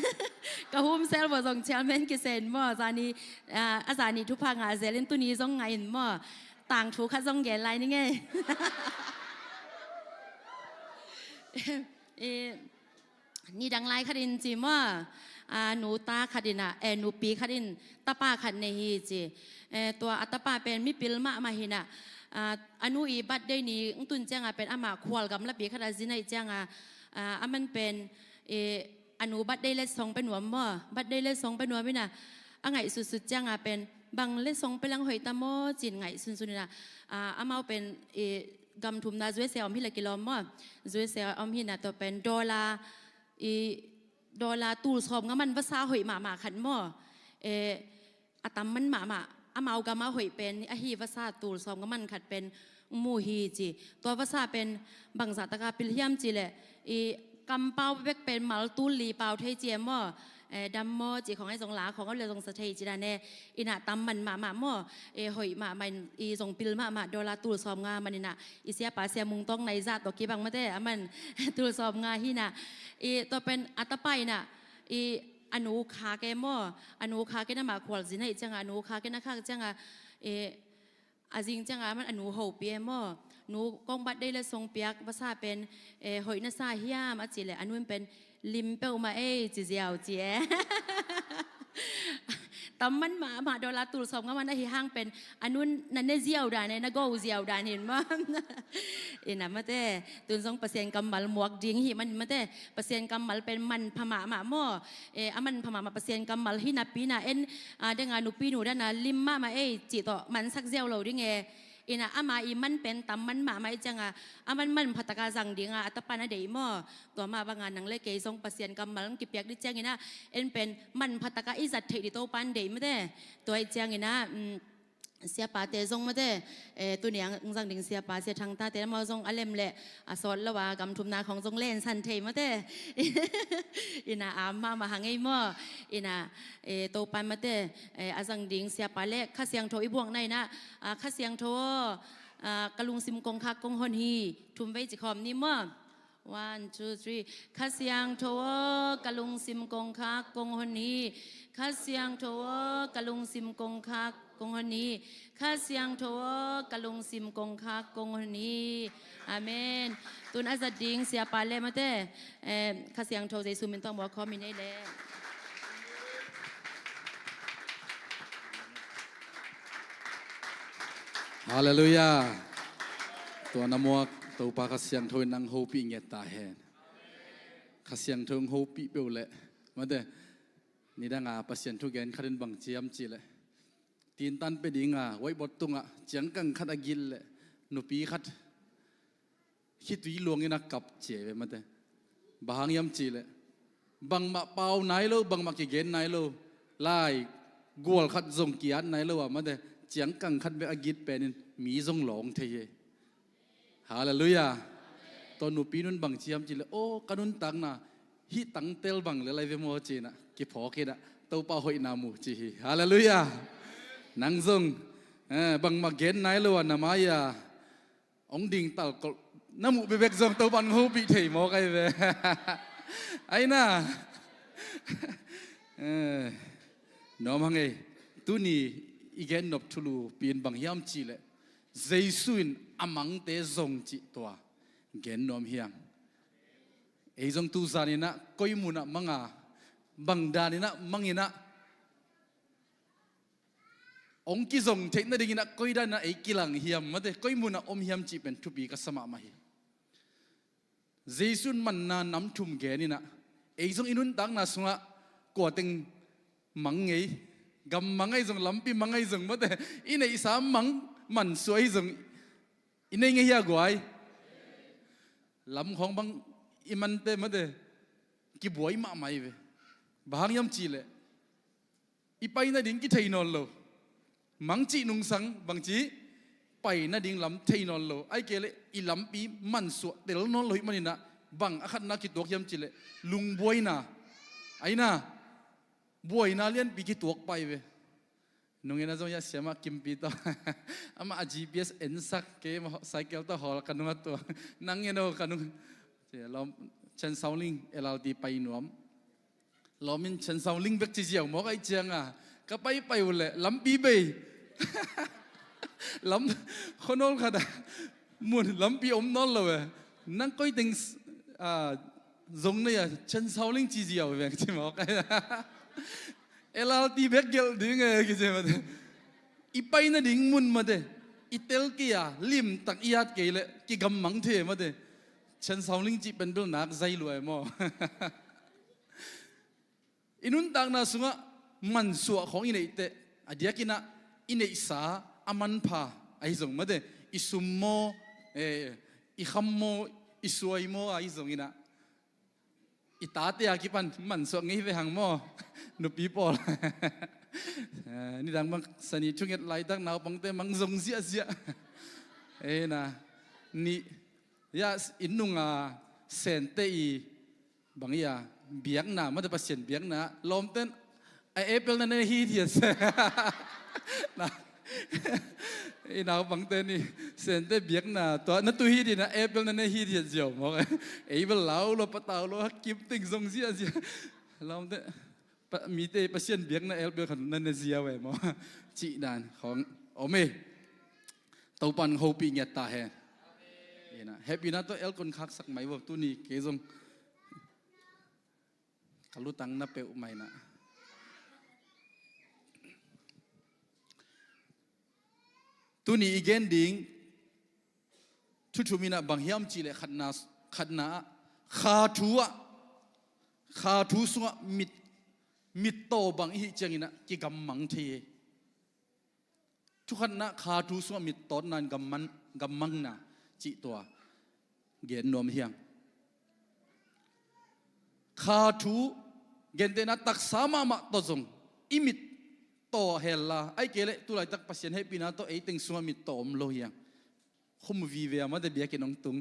ka humsel maw zong sialmen kisen maw. Zani, a, a zani thupha ngah zel in tuni zong ngah in maw. Tangthu khat zong gen lai ning ei. I, nidang lai khat in ci maw, a, nu ta khat in ah, e, nupi khat in tapa khat nei hi ci. E, tua a tapa pen mipil mahmah hi na. A, a nu i birthday ni ng tun cianga pen amah khual gamlapi khat a zin ahi cianga, a, aman pen, e, a nu birthday letsong pia nuam maw, birthday letsong pia nuam in ah, a ngaihsutsut cianga pen bang letsong pia leng hoih ta maw ci-in ngaihsunsun in ah, a, amau pen, e, gam thumna U S A om hi leh kilawm maw. U S A om hi na, tua pen dollar, i, dollar tul sawmnga man vasa hoih mahmah khat maw. E, a tam man mahmah, amau gam a hoih pen ahi vasa tul sawmnga man khat pen mu hi ci. Tua vasa pen bangzah taka pil hiam cih leh, i, kampau bek pen mal tul li pau thei ci e maw. E, dam maw ci khong ahi zong la khong a le zong sa thei ci dan e. Ina tam man mahmah maw. E, hoih mahmah in, i, zong pil mahmah, dollar tul sawmnga man ina. I siapa Sia Mung Tawng nai zah tawh kibang mate, aman tul sawmnga hi na. I, tua pen a tapa ina, i, a nu khak e maw. A nu khak in amah khual zin ahi cianga, a nu khak in a khak cianga, e, a zing cianga aman a nu hopih e maw. Nu, kong birthday letsong piak vasa pen, e, hoih na sa hiam a cih leh a nu in pen lim peuhmah ei ci ziau ci e. Tam man mahmah, dollar tul sawmnga man ahi hang pen a nu in na ne ziau dan e, na go ziau dan hi maw. Ina mate, tun zong Pasian kammal muak ding hi man mate, Pasian kammal pen manpha mahmah maw. E, a manpha mahmah Pasian kammal hi napi ina en, a, denga nupi nu dana lim mahmah ei cih tawh mansak ziau lo ding e. Ina ama i man pen tam man mahmah i cianga, a man manpha taka zang dinga a tapa na deih maw. Tua mah banga nang le kei zong Pasian kammal kipiak dih ciangina, en pen manpha taka i zat theih dih Topan deih mate. Tua i ciangina, mm, siapate zong mate, e, tuni ang zang ding siapa Sia Thang tate lamau zong a lem leh a sawt lo a gam thumna khong zong lensan thei mate. Ina a mahmah hang ei maw. Ina, e, Topan mate, e, a zang ding siapa le Kha Siangtho i buakna ina, a, Kha Siangtho aw, a, ka lungsim kong khak kong hon hi, thum vei ci khawm ni maw. One, two, three. Kha Siangtho aw, ka lungsim kong khak kong hon hi. Kha Siangtho aw, ka lungsim kong khak kong hon hi. Kha Siangtho aw, ka lungsim kong khak kong hon hi. Amen. Tun a zat ding siapa le mate, eh, Kha Siangtho Jesu min tawh muak khawm hi nei le. Halleluiah. Tua na muak Topa Kha Siangtho in nang hopih ngiat ta hen. Kha Siangtho hong hopih peuh leh mate, nidanga Pasian thugen khat in bang ci hiam cih leh, tintan pe dinga whiteboard tungah ciangkang khat a git leh nupi khat khitui luangin a kap ci ve mate. Bang hang hiam cih leh, bangmah pau nai lo, bangmah kigen nai lo, lai gual khat zong ki-at nai lo a mate, ciangkang khat bek a git penin mi zong lawng thei hi. Halleluiah. Tua nupi nun bang ci hiam cih leh, aw, ka nuntakna hih tangtel bang le lai ve maw ci-in ah kiphawk in ah Topa hoihna mu ci hi. Halleluiah. Nang zong, eh, bangmah gen nai lo a na mai-a hong ding talkolh na muh bekbek zong Topa in hong hopih thei mawk ahi ve. Ahi na. Eh, nuam hang ei. Tuni i gen nop thulu pen bang hiam cih leh, Jesu in a mangte zong cih tua gen nuam hi hang. Ei zong tu zanin ah koi munah mang a, bang danin ah mang in ah, hong kizong theih nadingin ah koi danin ah ei kilang hiam mate, koi munah om hiam cih pen thupi ka sa mahmah hi. Jesu in manna nam thum gen in ah, ei zong i nuntakna sungah kua teng mang ngei, gam mang ahi zong, lampi mang ahi zong mate, i neihsa mang, mansuah ahi zong i nei ngei hia guai? Lam khawng bang i mante mate, kibuai mahmah hi ve. Bang hang hiam cih leh, i pai nading kithei nawn lo. Mang cih nungsang bangci pai nading lam thei nawn lo. Ahih kei leh i lampi mansuah tel nawn lo ahih manin ah, bang a khatna kituak hiam cih leh, lungbuaina. Ahi na, buaina lianpi kituak pah hi ve. Nung en a zong hiah siamah Kimpi tawh amah a G P S ensak, kei cycle tawh hawl ka nung a tuang. Nang en o ka nung. Lawm, Chin Sound Link L R T pai nuam. Lawm in Chin Sound Link bek ci ziau mawk ahih ciangin ka paipai uh leh lampi bei. Lam khuanawl khat ah mun lampi om nawn lo e. Nang koi teng, ah, zong na hia, Chin Sound Link ci ziau veng ci mawk. L R T bek gelh ding e kici mate. I pai nading mun mate, i tel kei a, limtak i at kei leh kigammang thei mate. Chin Sound Link cih pen bel nak zai lua e maw? I nuntakna sungah mansuah khawng i neih teh, a diakin ah i neihsa a manpha ahi zong mate, i sum maw, eh, i kham maw, i suai maw ahi zongin ah, i tate a kipan mansuah ngei ve hang maw? Nupi pawl. Eh, nidang bang sani thunget laitak naupangte mang zong ziahziah. Eh, na, ni, ya, inn nunga Sente i bang ia, biakna, mate Pasian biakna, lawmten a apple na ne hithiat. Na, i naupangte ni, Sente biakna tua na tu hi dina apple na ne hithiat ziau mawk. Ei bel lau lo, patau lo, hakim teng zong ziahziah. Lawmte, pa, mite Pasian biakna apple khat na ne ziau e maw? Cih dan khawng om e. Topan hopih ngiat ta hen. Ina, hehpihna tawh elkon khaksak mai vo, tuni kei zong ka lutang na peuh mai na. Tuni i gen ding thu thum in ah bang hiam cih leh khatna, khatna ah, kha thu ah, kha thu sungah mit, mittaw bang i hih ciangin ah kigammang thei hi. Thukhatna, kha thu sungah mittawtna in gamman-, gammangna cih tua gen nuam hi hang. Kha thu gentehna taksa mahmah tawh zong i mittaw hel la, ahih kei leh tu laitak Pasian hehpihna tawh ei teng sungah mittaw om lo hi hang. Khum vive a mate biakinn hong tung.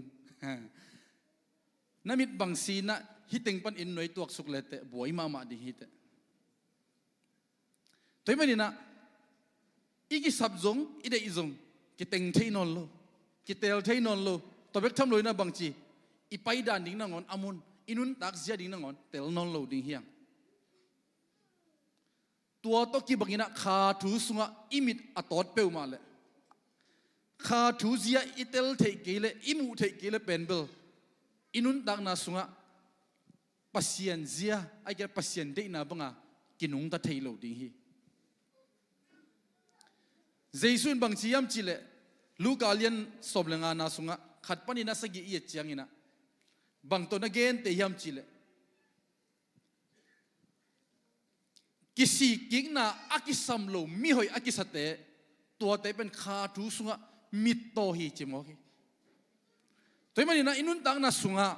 Na mit bang si-in ah hih teng pan inn nuai tuaksuk le teh buai mahmah ding hi teh. Tua ahih manin ah i kisap zong, i deih zong kiteng thei nawn lo, kiteel thei nawn lo. Tua bek tham loin ah bangci, i paidan ding nangawn a mun, i nuntak zia ding nangawn tel nawn lo ding hi hang. Tua tawh kibang inah kha thu sungah i mit a tawt peuhmah leh, kha thu zia i tel theih kei leh, i muh theih kei leh pen bel, i nuntakna sungah Pasian zia, ahih kei leh Pasian deihna banga kinungta thei lo ding hi. Jesu in bang ci hiam cih leh, Luka lian sawm le ngana sungah khat panin a sagih i et ciangin ah, bang tawh na gente hiam cih leh, kisik kikna a kisam lo mihoih a kisate, tuate pen kha thu sungah mittaw hi ci mawk hi. Tua ahih manin ah i nuntakna sungah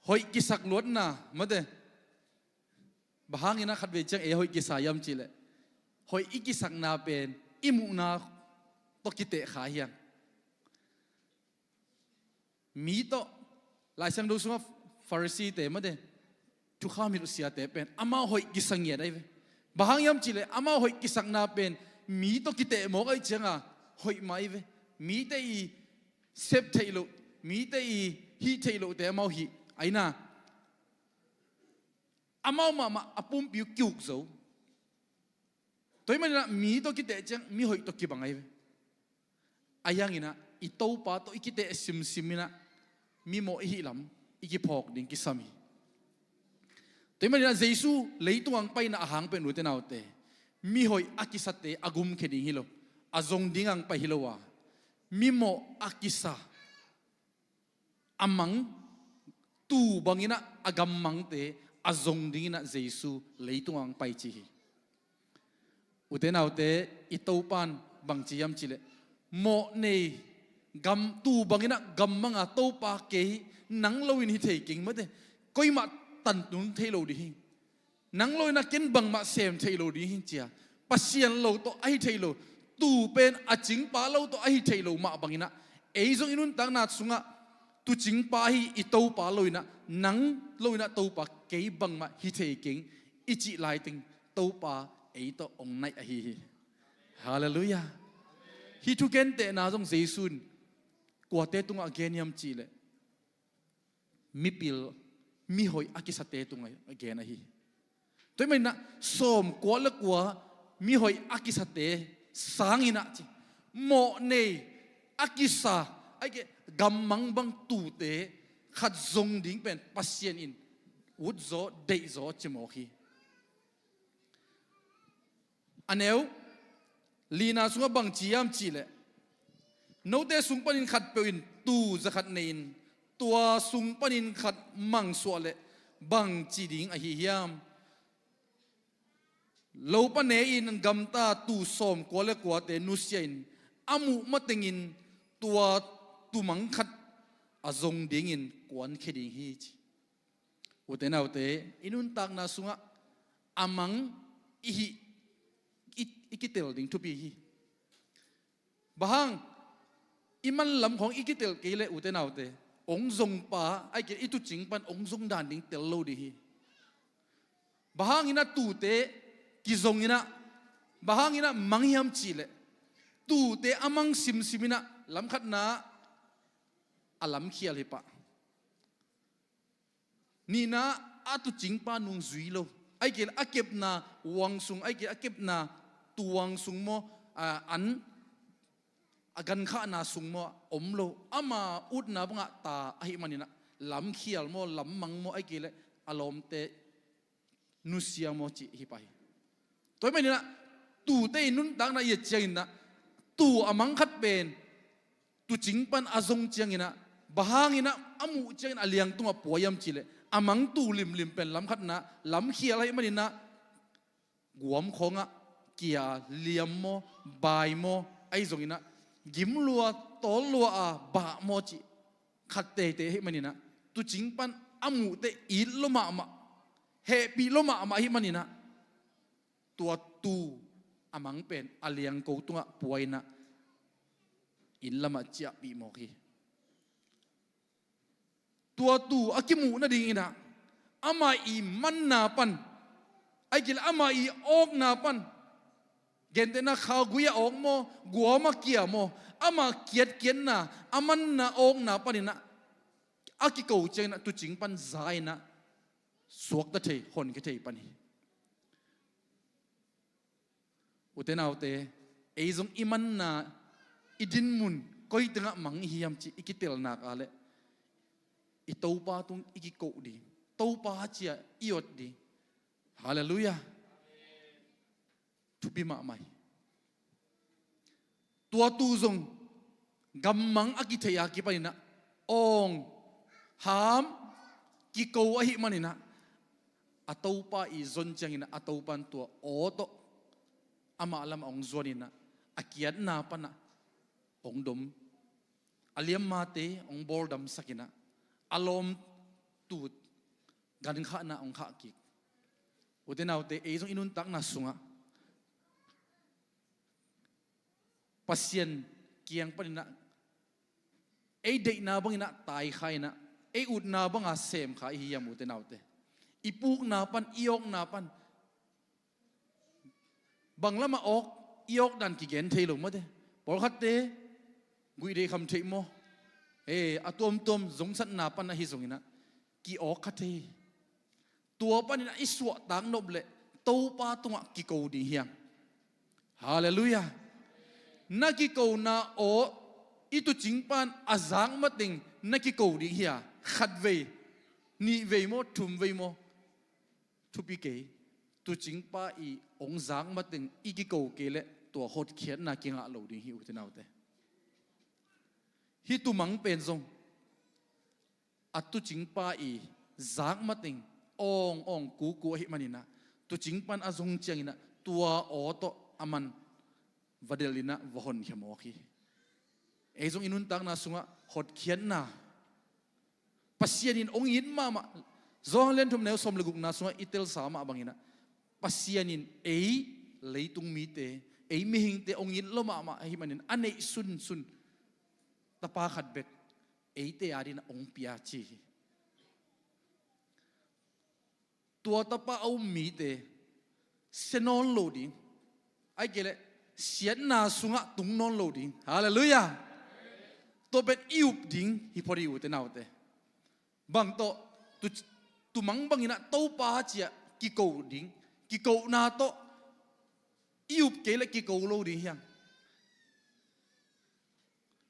hoih kisak luatna, mate. Bang hangin ah khatvei ciang ei hoih kisa hiam cih leh, hoih i kisakna pen i muhna tawh kiteh kha hi hang. Mi tawh, Lai Siangtho sungah Pharisee-te, mate, thukham hilh siate pen amau hoih kisa ngiat ahi ve. Bang hang hiam cih leh amau hoih kisakna pen mi tawh kiteh mawk ahih cianga hoih mah ahi ve. Mite i sep theih loh, mite i hih theih lohte amau hih, ahi na, amau mahmah a pumpi uh ki-uk zo. Tua ahih manin ah mi tawh kiteh ciang mihoih tawh kibang ahi ve. Ahi hangin ah i Topa tawh i kiteh simsim in ah mimawh i hih lam i kiphawk ding kisam hi. Tua ahih manin ah Jesu leitung ah hong paina a hang pen, ute naute, mihoih a kisate a gumkhia ding hi lo, a zong ding ah hong pai hi lo a, mimawh a kisa, a mang, tuu bangin ah a gammangte a zong dingin ah Jesu leitung ah hong pai ci hi. Ute naute, i Topa in bang ci hiam cih leh, mawh nei, gam, tuu bangin ah gammang a Topa kei, nang lo in hi thei keng, mate, koimah tantun thei lo ding hi. Nang lo in ah ken bangmah sem thei lo ding hi ci a, Pasian lo tawh ahi thei lo, tuu pen a cingpa lo tawh ahi thei lo mah bangin ah, ei zong i nuntakna sungah tuucingpa ahi i Topa lo in ah, nang lo in ah Topa kei bangmah hi thei keng i cih laiteng, Topa ei tawh hong naih ahi hi. Halleluiah. Hih thugentehna zong Jesu in kuate tungah a gen hiam cih leh, mipil, mihoih a kisate tungah a gen ahi. Tua ahih manin ah sawmkua le kua mihoih a kisate sangin ah ci, mawh nei a kisa, ahih kei leh gammang bang tuute khat zong ding pen Pasian in utzaw, deihzaw ci mawk hi. A neu lina sungah bang ci hiam cih leh, note sung panin khatpeuh in tuu zakhat nei-in, tua sung panin khat mangsuah leh bang ci ding ahi hiam? Lopa ne-in gamta tuu sawmkua le kuate nusia-in, a muh matengin tua tuu mang khat a zong dingin kuankhia ding hi ci. Ute naute, i nuntakna sungah a mang i hih, i, i kitel ding thupi hi. Bang hang, i manlam khawng i kitel kei leh, ute naute, hong zongpa, ahih kei leh i tuucing pan hong zong dan ding tel lo ding hi. Bang hangin ah tuute kizong in ah, bang hangin ah mang hiam cih leh, tuute a mang simsim in ah, lamkhatna a lamkhial hi pah. Nihna, a tuucingpa nung zui lo. Ahih kei leh a kepna uang sung, ahih kei leh a kepna tuuang sung maw, a, an, a gankhahna sung maw, om lo. Ama utna bangah ta ahih manin ah, lamkhial maw, lammang maw, ahih kei leh a lawmte nusia maw cih hi pah hi. Tua ahih manin ah, tuute i nuntakna i et ciangin ah, tuu a mang khat pen tuucing pan a zong ciangin ah, bang hangin ah a muh ciangin a liang tungah pua hiam cih leh, a mang tuu limlim pen lamkhatna lamkhial ahih manin ah, guam khawngah kia liam maw, bai maw, ahi zongin ah, gim lua, tawl lua a bah maw cih khat teitei ahih manin ah, tuucing pan a muhte it lua mahmah, hehpih lua mahmah ahih manin ah, tua tuu a mang pen a liangko tungah pua in ah, inn lamah ciahpih mawk hi. Tua tuu a kimuh nadingin ah, amah i manna pan, ahih kei leh amah i awkna pan, Gentehna khaugui a awk maw, guam a kia maw, ama kiatkiatna, a manna awkna paninah a kiko cianginah tuucing pan za inah suakta thei, honkhia thei pan hi. Ute naute, ei zong i manna, i dinmun koi tengah mang i hiam cih i kitelnak a leh i Topa tung i kiko ding, Topa cia i ot ding. Halleluiah. Thupi mahmah hi. Tua tu zong gammang a kithei a kipaninah awng, ham, kiko ahih maninah a Topa i zon cianginah a Topan tua aw tawh amah lamah hong zuaninah a kiatna panah hong dom, a liammate hong bawldamsakinah a lawmtut gankhahna hong khah kik. Ute naute, ei zong i nuntakna sungah Pasian kiang paninah ei deihna banginah taikha inah ei utna banga semkha i hi hiam, ute naute? I pukna pan, i awkna pan, bang lamah awk, i awk dan kigen thei lo mate. Pawlkhatte guih deih kham theih maw, e, a tuamtuam zongsatna pan ahi zonginah ki-awk kha thei hi. Tua paninah i suahtak nop leh Topa tungah kiko ding hiang. Halleluiah. Na kikona aw i tuucing pan a zak mateng na kiko ding hia? Khatvei, nihvei maw, thumvei maw? Thupi kei. Tuucingpa i hong zak mateng i kiko kei leh tua hotkhiatna kingah lo ding hi, ute naute. Hih tumang pen zong a tuucingpa i zak mateng awng awng kuku ahih maninah tuucing pan a zong cianginah tua aw tawh a man va delhinah va honkhia mawk hi. Ei zong i nuntakna sungah hotkhiatna, Pasian in hong it mahmah. Johan lian thum neu sawm le gukna sungah i telsa mah banginah Pasian in ei leitung mite, ei mihingte hong it lo mahmah ahih manin a neih sunsun tapa khat bek eite adinah hong pia ci hi. Tua tapa a um mite sia nawn lo ding, ahih kei leh siatna sungah tung nawn lo ding. Halleluiah. Tua pen i up ding hi phot hi, ute naute. Bang tawh? Tu, tumang banginah Topa cia kiko ding, kikona tawh i up kei leh kiko lo ding hiang.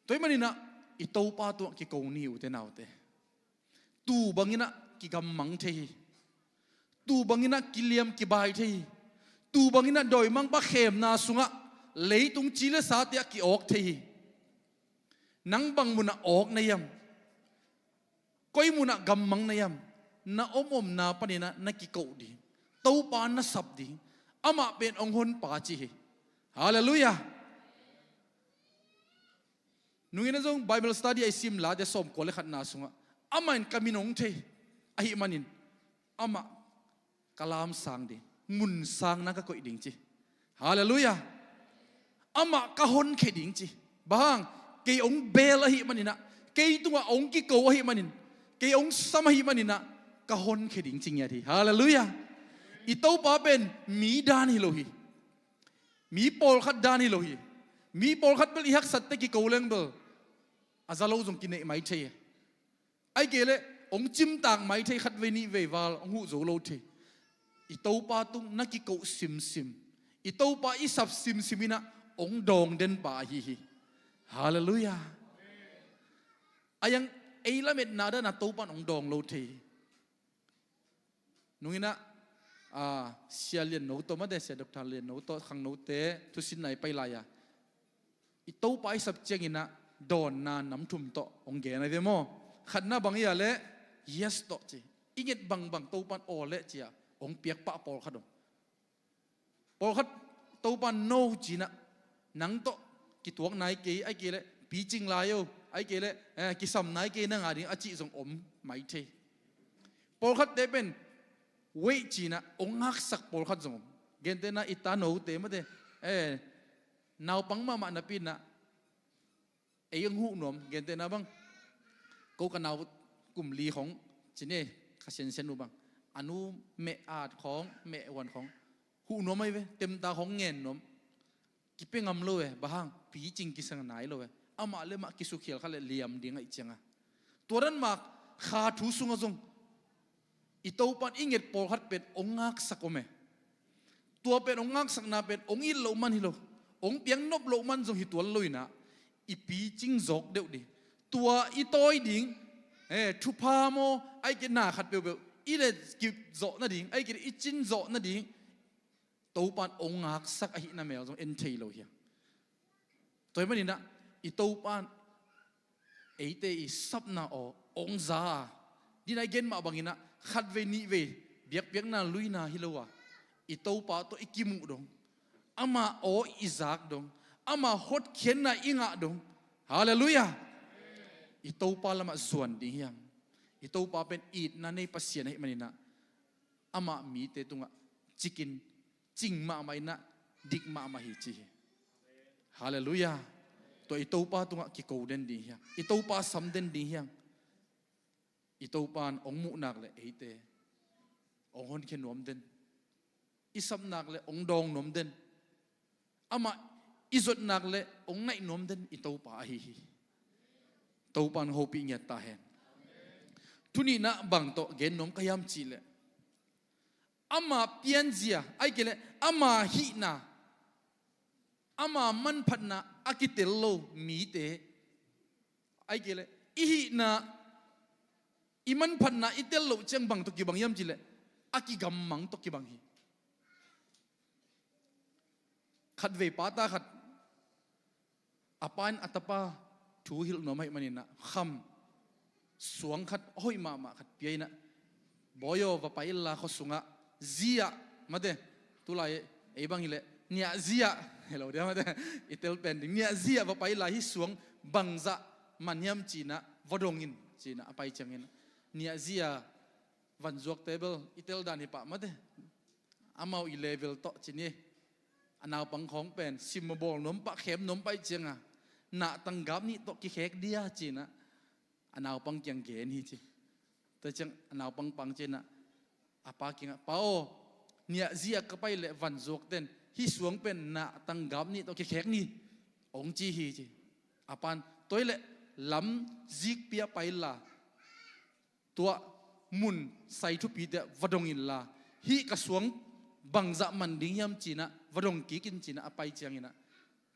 Tua ahih maninah i Topa tungah kiko ni, ute naute. Tu banginah kigammang thei hi. Tu banginah kiliam kibai thei hi. Tu banginah dawimangpa khemna sungah leitung ci le sa te ah ki-awk thei hi. Nang bang munah awk na hiam? Koi munah gammang na hiam? Na omomna paninah na kiko ding, Topa na sap ding. Amah pen hong honpa ci hi. Halleluiah. Nungin a zong Bible study a i sim Late sawmkua le khatna sungah amah in ka min hong thei ahih manin amah ka lamsang ding, mun sangna ka koih ding ci. Halleluiah. Amah ka honkhia ding ci. Bang hang? Kei hong bel ahih maninah, kei tungah hong kiko ahih manin, kei hong sam ahih maninah ka honkhia ding ci ngiat hi. Halleluiah. I Topa pen mi dan hi lo hi. Mi pawlkhat dan hi lo hi. Mi pawlkhat bel i haksat teh kiko leng bel a za lo zong kineih mai thei. Ahih kei leh hong cimtak mai thei, khatvei nihvei val hong huh zo lo thei. I Topa tung na kiko simsim, i Topa i sap simsim inah hong dawng denpa ahi hi. Halleluiah. A yang ei lametna danah Topa in hong dawng lo thei hi. Nunginah, ah, Sia Lian No tawh mate, Sia Doctor Lian No tawh khangnote thusinna i pai lai-a, i Topa i sap cianginah dawnna nam thum tawh hong gen ahi ve maw? Khatna bang hi a leh yes tawh ci. I nget bangbang Topa in aw leh ci-a hong piak pah pawlkhat om. Pawlkhat Topa in no cinah nang tawh kituak nai kei, ahih kei leh picing lai o, ahih kei leh, eh, kisam nai kei nang a ding a cih zong om mai thei. Pawlkhatte pen wait cinah hong haksak pawlkhat zong om. Gentehna i ta note mate, eh, naupang mahmah napi inah ei hong huh nuam, gentehna bang, ko ka nau kum li khong cine, ka siansian uh bang, a nu meh at khong, meh huan khong huh nuam ahi ve, temta khong ngen nuam. kipia ngam lo e, bang hang, picing kisang nai lo e. Amah le mah kisukhial kha le liam ding ahih cianga, tua dan mah kha thu sungah zong i Topa in i nget pawlkhat pen hong ngaksak om e. Tua pen hong ngaksakna pen hong it loh man hi lo, hong piak nop loh man zong hi tuan lo inah, i picing zawk deuh ding. Tua i tawi ding, eh, thupha maw, ahih kei leh na khat peuhpeuh i le kip zawh nading, ahih kei leh i cin zawh nading Topa in hong ngaksak ahihna mel zong en thei lo hi a. Tua ahih maninah i Topa in eite i sapna aw hong za a, dina i gen mah banginah khatvei nihvei biakpiakna luina hi lo a, i Topa tawh i kimuh dong, ama aw i zak dong, ama hotkhiatna i ngah dong. Halleluiah. I Topa lamah zuan ding hiam? I Topa pen itna nei Pasian ahih maninah amah mite tungah cikin cing mahmah inah dik mahmah hi ci hi. Halleluiah. Tua i Topa tungah kiko den ding hiam? I Topa sam den ding hiam? I Topa in hong muh nak le eite hong honkhia nuam den, i sap nak le hong dawng nuam den, amah i zot nak le hong naih nuam den i Topa ahi hi. Topa in hong hopih ngiat ta hen. Thu nihna bang tawh gen nuam ka hiam cih leh, ama pianzia, ahih kei leh ama hihna, ama manphatna a kitel lo mite, ahih kei leh i hihna, i manphatna i tel loh ciang bang tawh kibang hiam cih leh, a kigammang tawh kibang hi. Khatvei pa ta khat, a pa in a tapa thu hilh nuam ahih maninah kham suang khat a hoih mahmah khat pia inah, bawi aw, va pai inla khua sungah, zi ah, mate, tulai ei bang hileh niah zi ah, hi lo dia mate, i tel pen ding, niah zi ah va pai inla, hih suang bangzah man hiam ci inah va dong in ci inah a pai ciangin, niah zi ah, vanzuakte bel i tel dan hi pah mate, amau i level tawh ci ni. A naupang khawng pen sim a bawl nuam pah, khem nuam pah ahih cianga, nahtang gap nih tawh kikhek dia ci inah a naupang kiang gen hi ci. Tua ciang a naupang pang ci inah a pa kiangah, pa aw, niah zi ah ka pai leh vanzuakte'n hih suang pen nahtang gap nih tawh kikhek ni, hong ci hi ci. A pa'n, tua hileh lam zikpi ah pai inla, tua mun sai thupite ah va dong inla, hih ka suang bangzah man ding hiam ci inah va dong kik in ci inah a pai cianginah,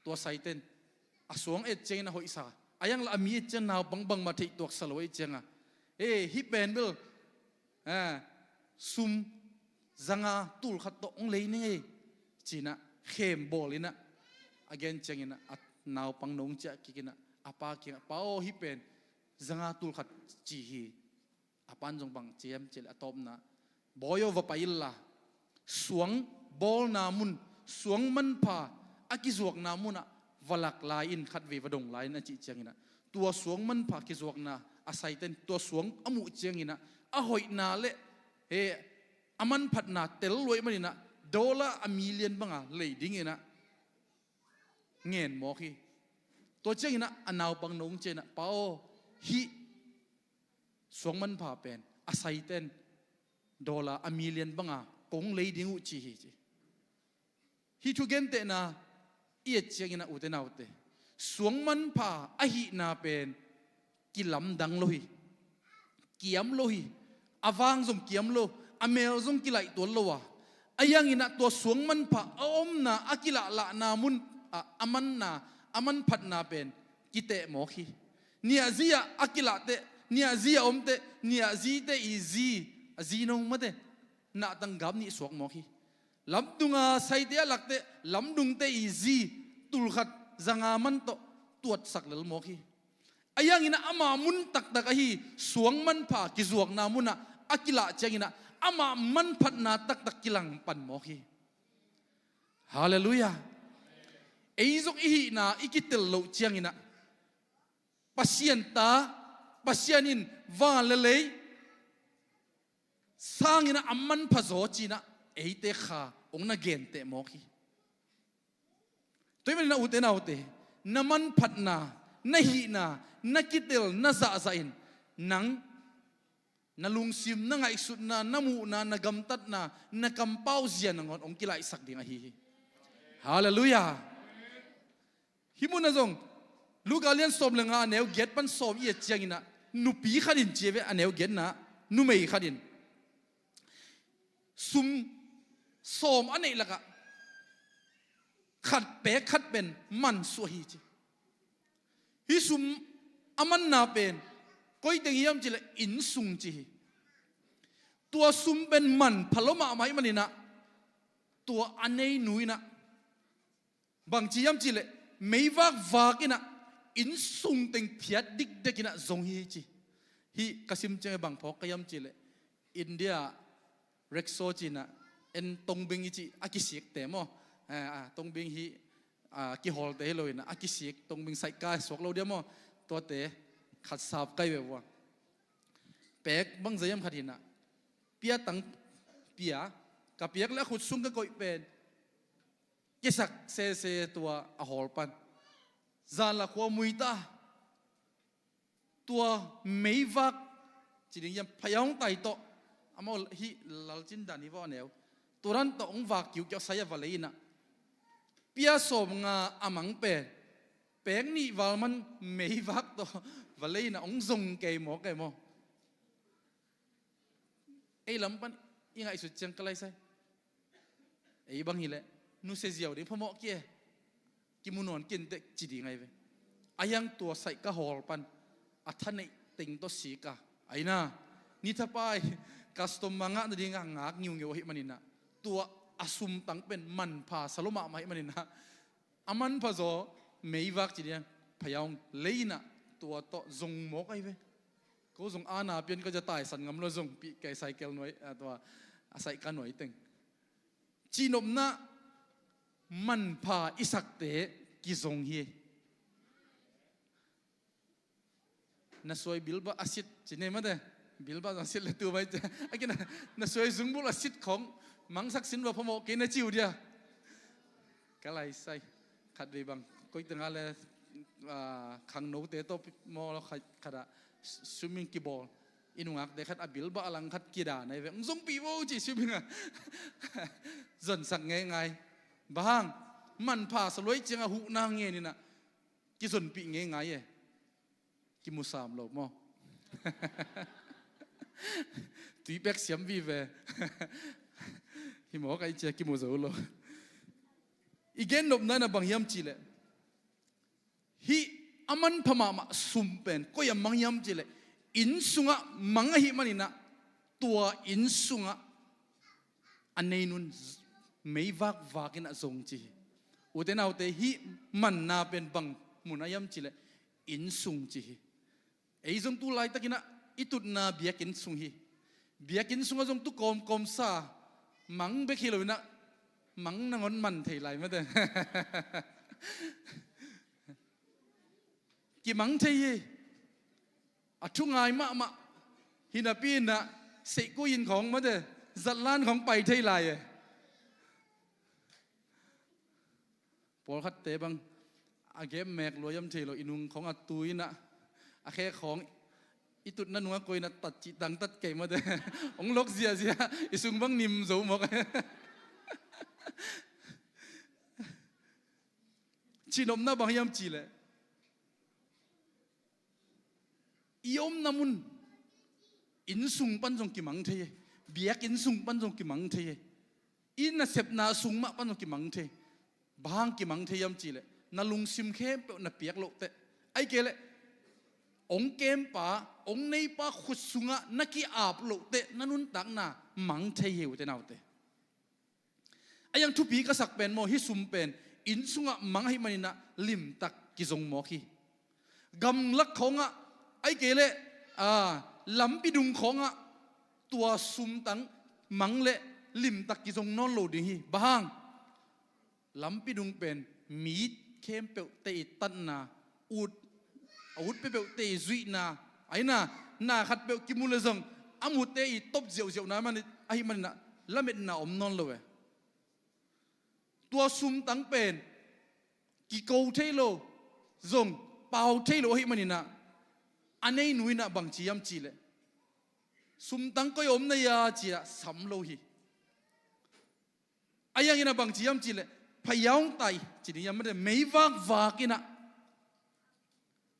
tua saite'n a suang et ciangin a hoihsa, a hiang lah a mi et ciang naupang bangmah theih tuaksa lo ahih cianga, e, hih pen bel, a, sum zanga tul khat tawh hong lei ning ei ci inah khem bawl inah a gen cianginah a naupang nong ciah kik inah a pa kiangah, pa aw, hih pen zanga tul khat ci hi. A pa'n zong bang ci hiam cih leh a tawpna, bawi aw, va pai inla, suang bawlna mun, suang manpha a kizuakna munah va lak lai in, khatvei va dong lai in a cih cianginah, tua suang manpha kizuakna a saite'n tua suang a muh cianginah a hoihna le, he, a manphatna tel lo ahih maninah dollar a million banga lei dinginah ngen mawk hi. Tua cianginah a naupang nong ciah inah, pa aw, hih suang manpha pen a saite'n dollar a million banga kong lei ding uh ci hi ci. Hih thugentehna i et cianginah, ute naute, suang manpha ahihna pen kilamdang lo hi. Kiam lo hi. A vang zong kiam lo, a mel zong kilaih tuan lo a, a hianginah tua suang manpha a omna, a kilahlahna mun, a, a manna, a manphatna pen kiteh mawk hi. Niahzi ah a kilahteh, niahzi ah omteh, niahzite i zi, a zi nong mate, nahtang gap nih suak mawk hi. Lamdunga saite a lakteh, lamdungte i zi tulkhat zanga man tawh tuatsak lel mawk hi. A hianginah ama mun taktak ahi suang manpha kizuakna munah a kilah cianginah ama manphatna taktak kilang pan mawk hi. Halleluiah. Ei zong i hihna i kitel loh cianginah Pasian ta, Pasian in van le lei sanginah a manpha zaw cinah eite kha hong na genteh mawk hi. Tua ahih maninah, ute naute, na manphatna, na hihna, na kitel, na zahzah in nang, na lungsim, na ngaihsutna, na muhna, na gamtatna, na kampau zia nangawn hong kilaihsak ding ahi hi. Halleluiah. Hih munah zong Luka lian sawm le nga a neu giat pan sawm i et cianginah nupi khat in ci ve, a neu giatna numei khat in sum sawm a neih lakah khat pek khat pen man suah hi ci. Hih sum a manna pen koi teng hiam cileh inn sung ci hi. Tua sum pen manpha lua mahmah ih maninah tua a neinu inah bang ci hiam cihleh meivak vak inah inn sung teng phiat dikdek inah zong hi ci. Hih ka sim ciang bang phawk ka hiam cihleh India rickshaw cinah en tongbing i cih a kisikte maw? Tongbing hih kihawlte hi lo inah a kisik tongbing saihka suak lo dia maw? Tuate khat sap kai ve vua. Pek bang zai hiam khat hinah pia tang pia ka piak le a khut sung ka koih pen kisak sese tua a hawl pan. Zanla khua muita tua meivak ci ding hiam phayawng tai tawh amau hih lalcin dan hi vawh a neu tua dan tawh hong vak kiukiau sai a va lei inah pia sawm nga a mang pen pek nih val man meivak tawh va lei inah hong zong kei mawk ei maw? Ei lam pan i ngaihsut ciang ka laisai. Ei bang hileh nusia ziau ding phamawh ki e. Kimu nuan kinteh ci ding ahi ve. A hiang tua saih ka hawl pan a thaneih teng tawh sika aina ni thapai custom mangah nadingah ngak ngiungeu ahih maninah tua a sumtang pen manpha sa lua mahmah ahih maninah a manpha zaw meivak ci ding phayawng lei inah tua tawh zong mawk ahi ve. Ko zong ana pian ka ja taisan ngam lo zong pih kei cycle nuai tua a saihka nuai teng cihnopna manpha i sakte kizong hi. Na suai bilbah a sit ci nei mate bilbah zong a sit le tu mai ci a kina na suai zungbul a sit khong mangsak sin va phamawh kei na ciu dia. Ka laisai khat vei bang koitengah le khangnote tawh mawh lo khatah swimming kibawl i nungakte khat a bilbah a lang khat kida na i ve hong zongpih vo ci swimming a zonsak ngeingai. Bang hang manpha sa luai ciangah huhna ngeninah kizonpih ngeingai e. Kimusam lo maw? Tuipek siam vive. Hi maw ka i cia kimu zo lo. I gennopna na bang hiam cihleh hih a manpha mahmah sum pen koi a mang hiam cihleh inn sungah mang ahih maninah tua inn sungah a neinun meivak vakin a zong ci hi. Ute naute hih manna pen bang mun a hiam cihleh inn sung ci hi. Ei zong tu laitakinah i tutna biakinn sung hi. Biakinn sungah zong tu kawmkawm sa mang bek hi loinah mang nangon man thei lai mate. Kimang thei hi. A thungai mahmah hinapi inah seihkui in khawng mate zatlan khawng pai thei lai e. Pawlkhatte bang a gem mek luaiam thei lo i nung khawng a tu inah a khe khawng i tutna nungah koinah tat cih tangtat kei mate hong lok ziahziah i sung bang nim zo mawk. Cihnopna bang hiam cihleh i omna mun inn sung pan zong kimang thei e. Biakinn sung pan zong kimang thei e. I nasepna sung mah pan zong kimang thei. Bang hang kimang thei hiam cihleh na lungsim khempeuh na piak lohteh ahi kei leh hong kempa hong neipa khut sungah na ki-ap lohteh na nuntakna mang thei hi ute naute. A hiang thupi ka sak pen maw hih sum pen inn sungah mang ahih maninah limtak kizong mawk hi. Gamlak khawngah ahi kei leh lampi dung khawngah tua sumtang mang leh limtak kizong nawn lo ding hi. Bang hang lampi dung pen mi khempeuhte i tatna ut a ut peuhpeuhte i zuihna aina na khatpeuh kimu le zong a mute i top ziauziauna man ahih maninah lametna om nawn lo e. Tua sumtang pen kiko thei lo zong pau thei lo ahih maninah a neinu inah bang ci hiam cihleh sumtang koi a om na ia ciah sam lo hi. A hiang inah bang ci hiam cihleh Phayaung tai ci ding hiam, mate, meivak vak in ah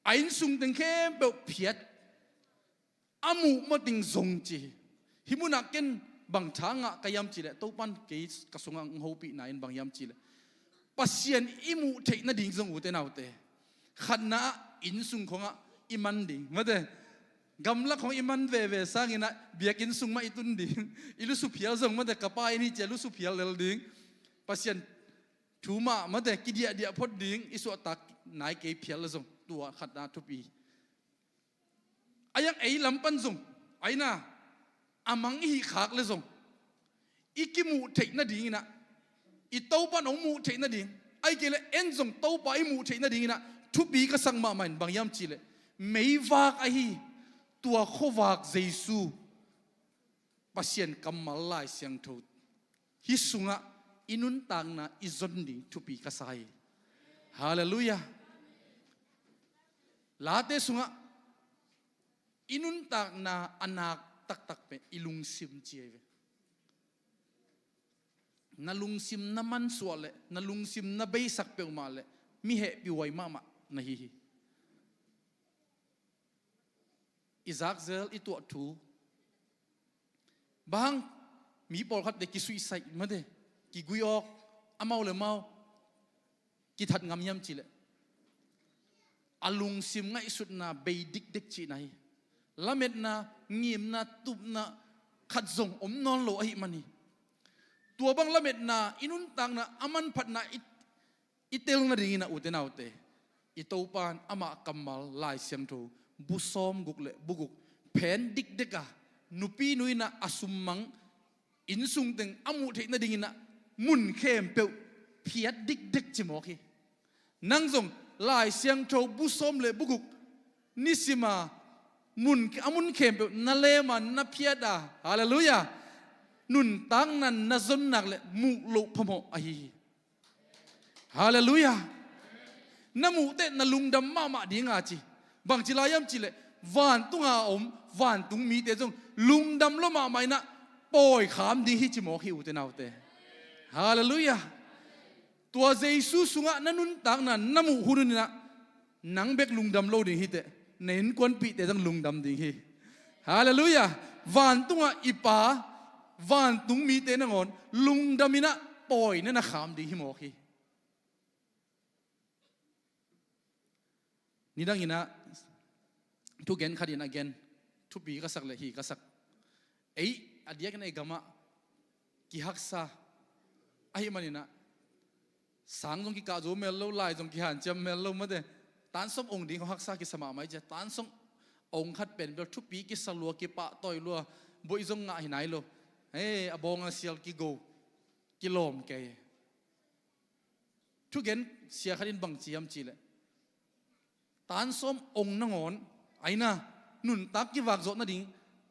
a innsung teng khempeuh phiat, a muh mateng zong ci hi. Hih munah ken bang tha ngah ka hiam cih leh, Topan kei ka sungah hong hopihna in bang hiam cih leh, Pasian i muh theih nading zong, ute naute, khatna ah innsung khongah i man ding, mate, gamlak khong i man veve sangin ah biakinn sung mah i tun ding. I lusuphial zong, mate, ka pa in hi cia lusuphial lel ding. Pasian thu mah, mate, kidiahdiah phot ding, i suahtak nai kei phial le zong, tua khatna thupi. A iang ei lam pan zong, aina, a mang i hih khak le zong, i kimuh theih nadingin ah, i Topan hong muh theih nading, ahih kei leh en zong Topa i muh theih nadingin ah thupi ka sak mahmah in, bang hiam cih leh, meivak ahi tua khuavak Jesu, Pasian kammal Lai Siangtho, hih sungah i nuntakna i zon ding thupi ka sa hi. Halleluiah. Late sungah i nuntakna a nak taktak pen i lungsim ci ahi ve. Na lungsim na mansuah leh, na lungsim na beisak peuhmah leh, mi hehpihhuai mahmah na hi hi. I zakzel, i tuah thu. Bang hang mi pawlkhatte kisuicide, mate, kigui awk, amau le mau kithat ngam hiam cih leh, a lungsim ngaihsutna bei dikdek cihna hi. Lametna, ngimna, tupna khat zong om nawn lo ahih man hi. Tua bang lametna, i nuntakna a manphatna i i tel nadingin ah, ute naute, i Topan amah kammal Lai Siangtho bu sawmguk le bu guk phen dikdek a, nupi nu in ah a summang, innsung teng a muh theih nadingin ah mun khempeuh phiat dikdek ci mawk hi. Nang zong Lai Siangtho bu sawm le bu guk nisim a mun, a mun khempeuh na lem a, na phiat a, halleluiah, nuntakna na zon nak leh muh loh phamawh ahi hi. Halleluiah. Na muh teh na lungdam mahmah ding a ci. Bangci lai hiam cih leh, vantung a om vantung mite zong lungdam lua mahmah in ah pawi kham ding hi ci mawk hi, ute naute. Halleluiah. Tua Jesu sungah na nuntakna na muh hun in ah, nang bek lungdam lo ding hi teh, na innkuanpihte zong lungdam ding hi. Halleluiah. Vantungah i Pa, vantung mite nangawn lungdam in ah pawi na na kham ding hi mawk hi. Nidang in ah thugen khat in a gen, thupi ka sak leh hi ka sak. Ei, a diakin ei gamah kihaksa ahih manin ah, sang zong kikah zo mel lo, lai zong kihanciam mel lo, mate, tansawm ong ding hong haksa kisa mahmah hi cia. Tansawm ong khat pen bel thupi kisa lua, kipahtawi lua, boih zong ngah hi nai lo. Hei, a bawng a sial kigo, kilawm kei. Thugen sia khat in bangci hiam cih leh, tansawm ong nangawn, aina, nuntak kivak zawh nading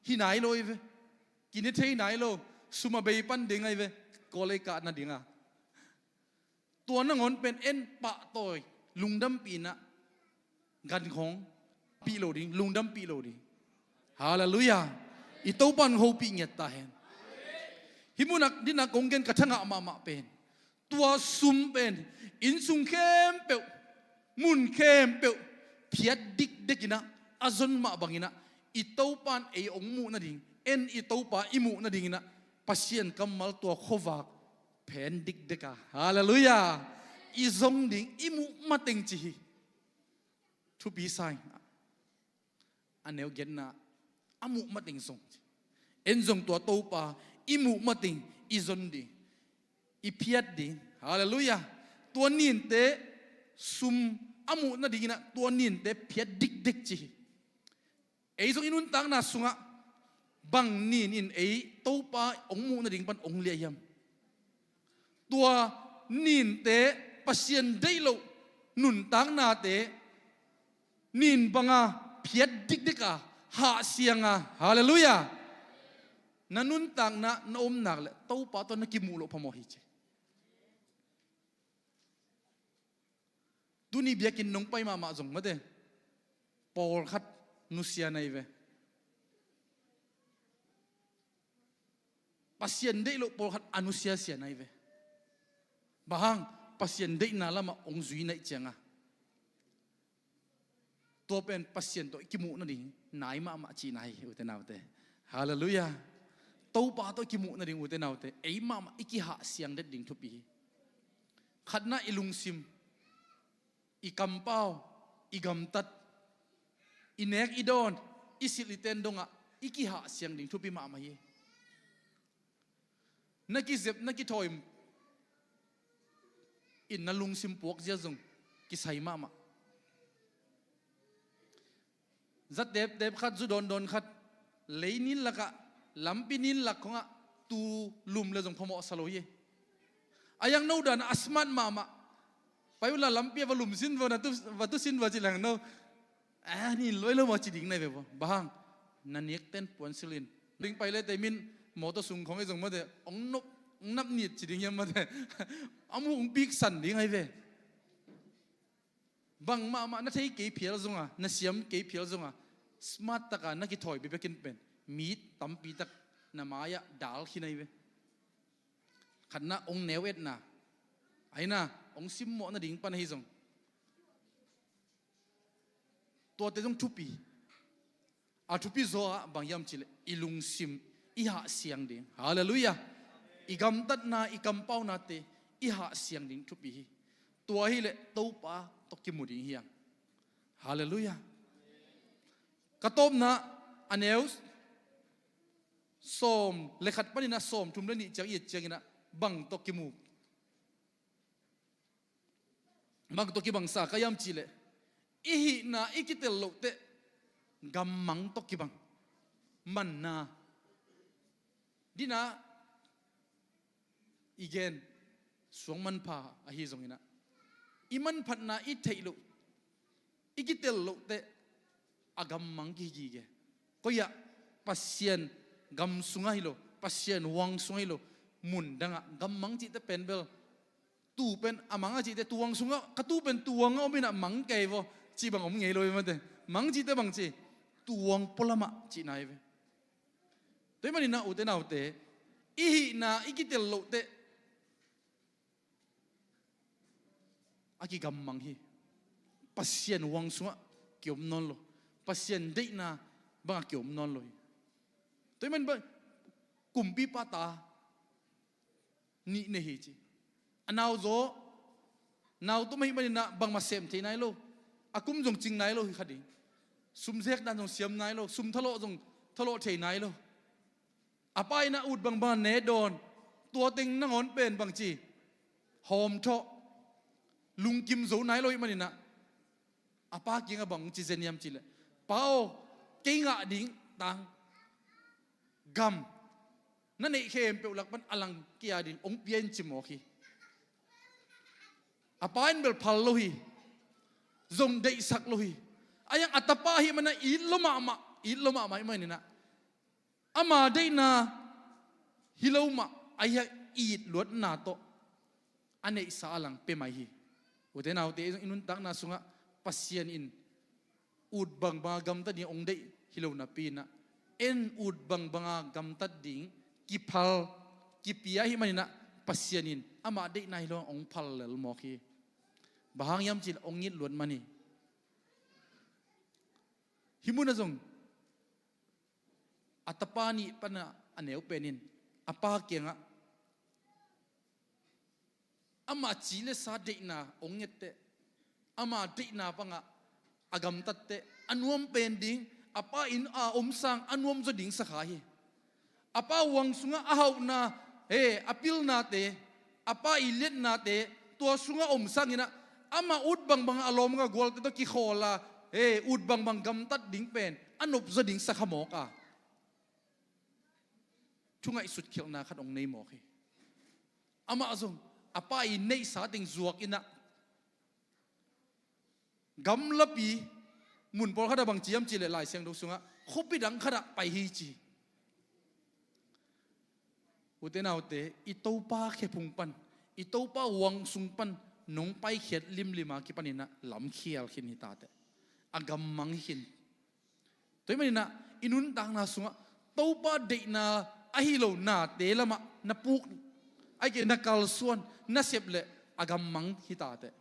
hi nai lo ahi ve. Kine thei nai lo, sum a bei pan ding ahi ve, Kawlei kah nading a. Tua nangawn pen en pahtawi, lungdampih in ah, gankhawng pih lo ding, lungdampih lo ding. Halleluiah. I Topan hopih ngiat ta hen. Hih munah dinah kong gen ka thangah mahmah pen, tua sum pen innsung khempeuh, mun khempeuh phiat dikdek in ah, a zon mah bangin ah, i Topan ei hong muh nading, en i Topa i muh nadingin ah, Pasian kammal tua khuavak phen dikdek a, halleluiah, i zong ding, i muh mateng ci hi. Thupi sa in ah, a neu giatna, a muh mateng zong ci. En zong tua Topa i muh mateng i zon ding, i phiat ding. Halleluiah. Tua ninte sum a muh nadingin ah tua ninte phiat dikdek ci hi. Ei zong i nuntakna sungah bang nin in ei Topa hong muh nading pan hong liah hiam? Tua ninte, Pasian deih loh nuntaknate, nin banga phiat dikdek a, hahsiang a, halleluiah, na nuntakna na om nak leh Topa tawh na kimuh loh phamawh hi ci. Tuni biakinn nong pai mahmah zong mate, pawlkhat nusia na hi ve. Pasian deih loh pawlkhat a nusia sia na hi ve. Bang hang, Pasian deihna lamah hong zui naih cianga, tua pen Pasian tawh i kimuh nading nai mahmah cihna hi, ute naute. Halleluiah. Topa tawh i kimuh nading, ute naute, ei mahmah i kihahsiang det ding thupi hi. Khatna, i lungsim, i kampau, i gamtat, i nek i dawn, i silh i ten dongah i kihahsiang ding thupi mahmah hi. Na kizep, na kithawi in na lungsim puakzia zong kisai mahmah. Za teptep khat, zu dawndawn khat, lei nin lakah, lampi nin lak khongah tu lum le zong phamawh sa lo hi. A yang no dan a smart mahmah. Pai unla lampi a va lum sin va, na tu, va tu sin va ci leng no. A, nin luai lo maw ci ding nai ve baw. Bang hang, na nek ten puan silin ding pai le te min mawtaw sung khong ei zong mate, ong nop, ong nap nit ci ding hiam mate. A mu ong pik san ding ai ve. Bang mahmah na thei kei phial zonga, na siam kei phial zonga, smart taka na kithawi bebekin pen mi tampi tak na mai-ah dal khin ai ve. Khatna, ong neu etna, aina, ong simmawh nading pan ahi zong, tuate zong thupi. A thupi zaw ah bang hiam cihleh i lungsim i hahsiang ding. Halleluiah. I gamtatna, i kampaunate i hahsiang ding thupi hi. Tua hileh Topa tawh kimu ding hi hang. Halleluiah. Ka tawpna, a neu sawm le khat panin a sawm thum le nih ciang i et ciangin ah bang tawh kimu, bang tawh kibangsa ka hiam cihleh, i hihna i kitel lohteh gammang tawh kibang. Manna, dinah i gen suang manpha ahi zongin ah, i manphatna i theih loh, i kitel lohteh a gammang kihi gige. Koi-ah? Pasian gam sungah hi lo, Pasian huang sungah hi lo, mun dangah gammang cihteh pen bel, tu pen a mang a cihteh tuang sungah, ka tu pen tuang a om inah mang kei vaw, cih bang om ngei lo hi mate. Mang cihteh bang ci, tuang pualamah cihna hi ve. Tua hi maninah ute naute, i hihna i kitel lohteh a kigammang hi. Pasian huang sungah kiom nawn lo, Pasian deihna bangah kiom nawn lo hi. Tua hi man bang kumpipa ta nih nei hi ci. A nau zaw, nau tum ahi maninah bangmah sem thei nai lo, a kum zong cing nai lo hi kha ding. Sum zek dan zong siam nai lo, sum thalawh zong thalawh thei nai lo. A pa inah ut bangbang a ne dawn, tua teng nangawn pen bangci hawmthawh, lungkim zo nai lo hi maninah, a pa kiangah bang ci zen hiam cihleh, Pa aw, kei ngah ding tang, gam, na neih khempeuh lak pan a lang kei a ding ong pia in ci mawk hi. A pa in bel phal lo hi, zong deihsak lo hi. A yang a tapa ahi mana it lo mahmah, it lo mahmah hi maninah, ama deihna hi lo mah ahi a, it luatna tawh a neihsa a lang pia mai hi. Ute naute, i nuntakna sungah Pasian in ut bangbanga gamtat ding ong deih hi lo napi inah, en ut bangbanga gamtat ding kiphal, kipia ahi maninah, Pasian in amah deihna hi lo ong phal lel mawk hi. Bang hang hiam cihleh ong it luat man hi. Hih munah zong a tapa nih pana a neu pen in a pa kiangah amah ci le sa deihna ong ngetteh, ama deihna bangah a gamtatteh a nuam pen ding, a pa inn a om sang a nuam zaw ding sakha hi. A pa huang sungah a hauhna, he, a pilnate, a pa i liatnate tua sungah om sanginah, amah ut bangbang a lawmnga gualte tawh kikhawla, he, ut bangbang gamtat ding pen a nop zaw ding sakha mawk a, thungaihsut khialhna khat ong nei mawk hi. Amah zong a pa i neihsa teng zuak inah, gamlapi mun pawlkhatah bang ci hiam cihleh Lai Siangtho sungah khuapi dang khatah pai hi ci. Ute naute, i Topa khephung pan, i Topa huang sung pan nong paikhiat limlima kipaninah lamkhial khin hi tateh, a gammang hi khin. Tua hi maninah i nuntakna sungah Topa deihna ahi lo nate lamah na puk, aike na kalsuan, na sep leh, a gammang hi ta teh.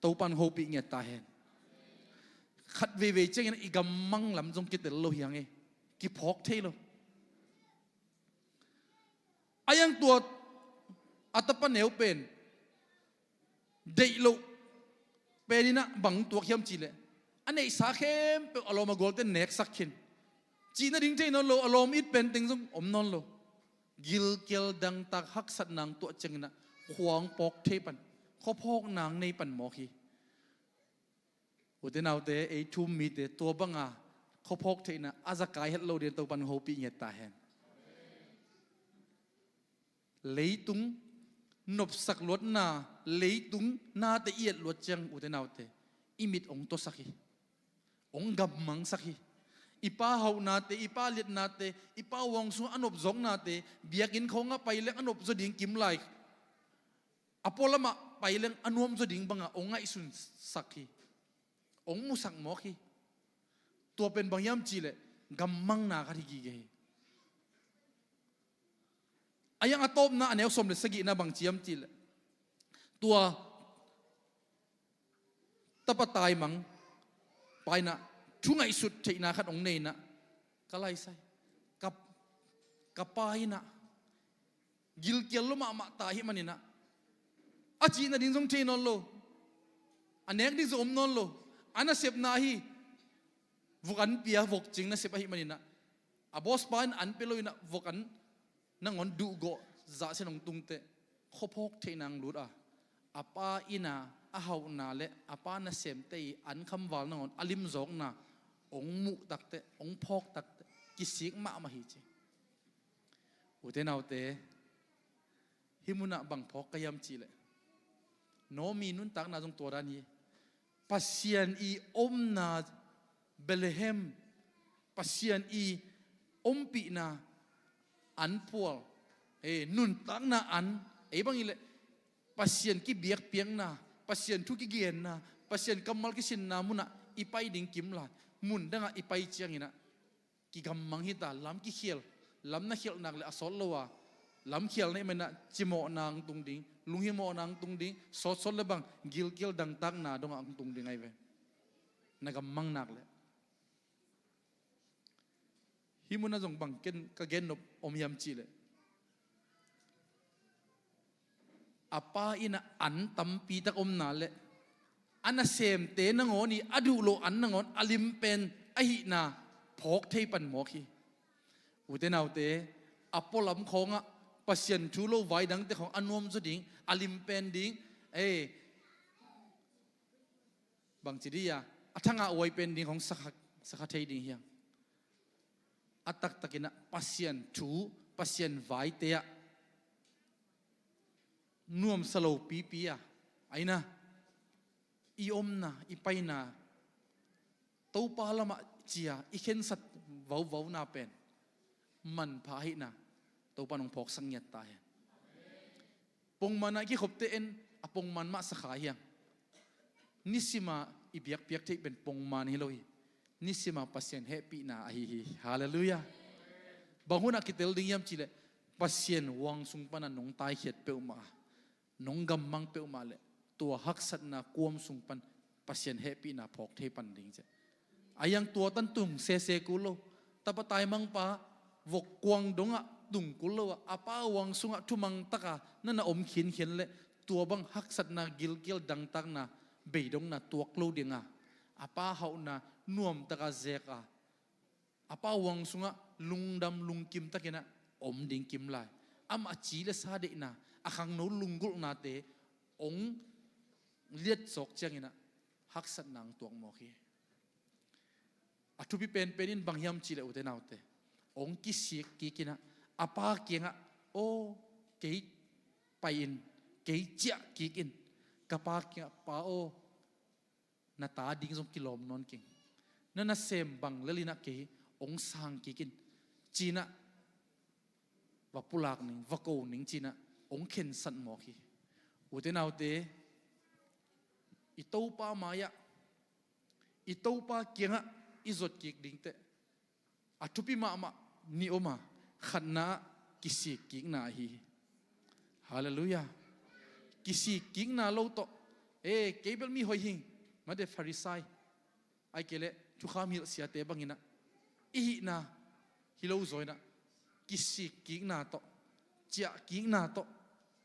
Topan hopih ngiat ta hen. Khat veivei ciangin i gammang lam zong kitel lo hi hang e. Kiphawk thei lo. A iang tua a tapa neu pen deih loh peninah bang tuak hiam cihleh, a neihsa khempeuh a lawm a gualte neksak khin. Cih nading thei nawn lo, a lawm it pen teng zong om nawn lo. Gilkial dangtak haksatna ang tuah cianginah khuang pawk thei pan, khuaphawkna ang nei pan mawk hi. Ute naute, ei thu-um mite tua banga khuaphawk theihna a zakai het lo ding Topan hopih ngiat ta hen. Leitung nopsak luatna, leitung nate i et luat ciang, ute naute, i mit hong tuasak hi. Hong gammangsak hi. I pa hauhnate, i pa liatnate, i pa uang sungah a nopzawknate, biakinn khawngah pai leng a nopzaw ding kim lai. A pualamah pai leng a nuamzaw ding bangah hong ngaihsunsak hi. Hong musak mawk hi. Tua pen bang hiam cihleh, gammangna khat hi gige hi. A iang a tawpna a neu sawm le sagihna bang ci hiam cihleh, tua tapa taimang pa inah thu ngaihsut theihna khat hong nei inah, ka laisai, ka, ka pa inah gilkial lo mahmah ta ahih maninah, a cih nading zong thei nawn lo, a nek ding zong om nawn lo, a nasepna ahi vok an pia, vok cing nasep ahih maninah, a boss pa in an pia lo inah vok an nangawn duhgawh zahsian hong tungteh, khuaphawk theihna ang lut a, a pa inn a, a hauhna le a pa nasemte i an khamval nangawn a limzawkna hong muh takteh, hong phawk takteh, kisik mahmah hi ci. Ute naute, hih munah bang phawk ka hiam cihleh, Naomi nuntakna zong tua dan hi. Pasian i omna Bethlehem, Pasian i ompihna an phual, e, nuntakna an, ei bang hileh Pasian kibiakpiakna, Pasian thu kigenna, Pasian kammal kisinna munah i pai ding kim lai. Mun dangah i pai cianginah kigammang hi ta, lam kikhial, lam na khialh nak le a sawt lo a, lam khial na hih maninah cimawhna ang tung ding, lunghimawhna ang tung ding, sawtsawt le bang gilkial dangtakna dongah ang tung ding ahi ve. Na gammang nak le. Hih munah zong bang ken ka gennop om hiam cihleh, a pa innah an tampitak omna le a nasemte nangawn i a duh loh an nangawn a lim pen ahihna phawk thei pan mawk hi. Ute naute, a pualam khawngah Pasian thu lo vai dangte khawng a nuamzaw ding, a lim pen ding, e, bangci dih a, a thangah uai pen ding khawng sakha, sakha thei ding hiang. A taktakinah Pasian thu, Pasian vaite ah nuamsa lo pipi a, aina i omna, i paina Topa lamah cia i khensat vauvauna pen manpha ahihna Topa nong phawksak ngiat ta hen. Pongman ah kikhopte en a pongman mah sakha hiang. Nisima i biakpiak theih pen pongman hi lo hi. Nisima Pasian hehpihna ahi hi. Halleluiah. Bang hunah kitel ding hiam cihleh Pasian huang sung pana nong taikhiat peuhmah a, nong gammang peuhmah leh tua haksatna kuam sung pan Pasian hehpihna phawk thei pan ding ciah. A iang tua tan tung sese kul lo. Tapa taimangpa vok kuang dongah tung kul lo a, a pa huang sungah thumang taka na na om khinkhin leh tua bang haksatna gilkial dangtakna beidongna tuak lo dinga, a pa hauhna nuamtaka zeka, a pa huang sungah lungdam lungkim takinah om ding kim lai. Amah ci le sa deihna, a khangno lunggulhnate ong liatzawk cianginah haksatna ang tuak mawk hi. A thupi penpen in bang hiam cihleh ute naute, ong kisik kikinah a pa kiangah, aw, kei pai-in, kei ciah kikin, ka pa kiangah, pa aw, na ta ding zong kilawm nawn keng. Na nasem bang lelinah kei ong sang kikin, cinah va pulak ning, va ko ning cinah ong khensat mawk hi. Ute naute, i Topa mai-ah, i Topa kiangah i zot kik dingteh a thupi mahmah nih om a, khatna ah kisik kikna ahi hi. Halleluiah. Kisikkikna lo tawh, e, kei bel mi hoih hing, mate, Pharisai, ahih kei leh thukham hilh siate bangin ah, i hihna hi lo zaw in ah, kisikkikna tawh, ciahkikna tawh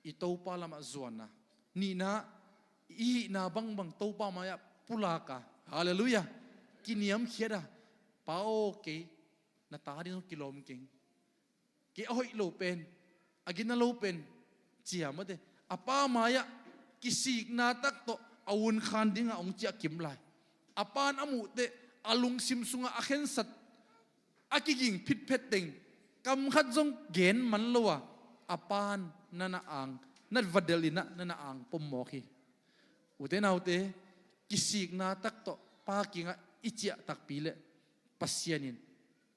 i Topa lamah zuanna. Nihna, i hihna bangbang Topa mai-ah pulak a, halleluiah, kiniamkhiat a, Pa aw, kei na ta ding zong kilawm keng. Kei a hoih lo pen, a gina lo pen, ci a, mate, a Pa mai-ah kisikna tak tawh a unkhan dingah hong ciah kim lai. A Pa'n a muhteh, a lungsim sungah a khensat, a kiging phitphet teng, kam khat zong gen man lo a, a Pa'n na na ang, na va delh in ah na na ang pom mawk hi. Ute naute, kisikna tak tawh Pa kiangah i ciah takpi leh, Pasian in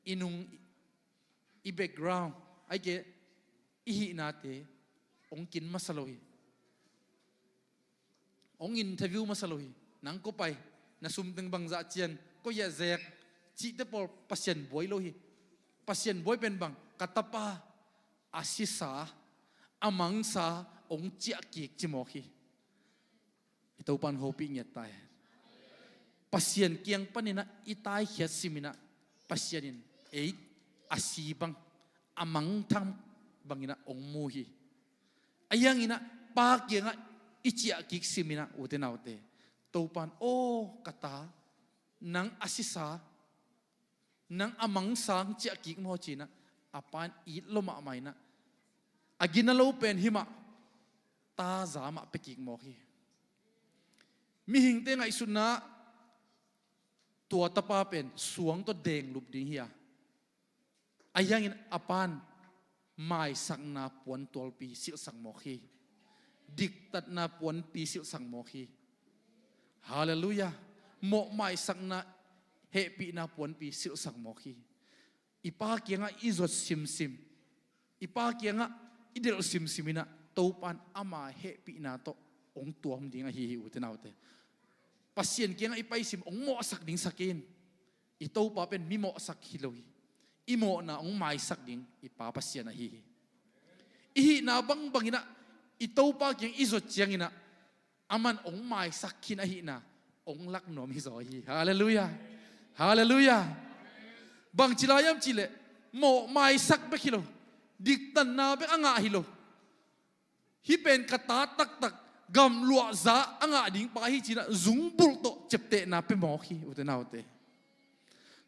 i nung, i background, ahih kei leh i hihnate hong kin masa lo hi. Hong interview masa lo hi. Nang kua pai, na sum teng bangzah cian, koi ah zek, cihte pawl Pasian buai lo hi. Pasian buai pen bang, ka tapa a sisa, a mangsa hong ciahkik ci mawk hi. I Topa'n hopih ngiat ta hen. Pasian kiang panin ah i taikhiat sim in ah, Pasian in ei a si bang, a mangthang bangin ah hong mu hi. Ahi hangin ah Pa kiangah i ciahkik sim in ah, ute naute, Topa'n, aw ka ta, nang a sisa, nang a mangsa hong ciahkik maw, ci in ah, a Pa'n it lo mahmah in ah, a gina lo pen hi mah, taza mah piakik mawk hi. Mihingte ngaihsutna, tua tapa pen suang tawh denglup ding hi a, ahi hangin a Pa'n maisakna puantualpi silhsak mawk hi. Diktatna puanpi silhsak mawk hi. Halleluiah. Mawh maisakna, hehpihna puanpi silhsak mawk hi. I Pa kiangah i zuat simsim, i Pa kiangah i delh simsim in ah, Topa'n ama hehpihna tawh hong tuam ding ahi hi, ute naute. Pasian kiangah i pai sim, hong mawhsak ding sak in. I Topa pen mi mawhsak hi lo hi. I mawhna hong maisak ding i Pa Pasian ahi hi. I hihna bangbang in ah, i Topa kiang i zuat ciangin ah, aman hong maisak khin ahihna hong lak nuam hi zaw hi. Halleluiah. Halleluiah. Bangci lai hiam cih leh, mawh maisak bek hi lo, diktatna bek a ngah hi lo. Hih pen ka ta taktak, gamluahza a ngah ding pa hi, ci in ah zungbulh tawh ciaptehna pia mawk hi, ute naute.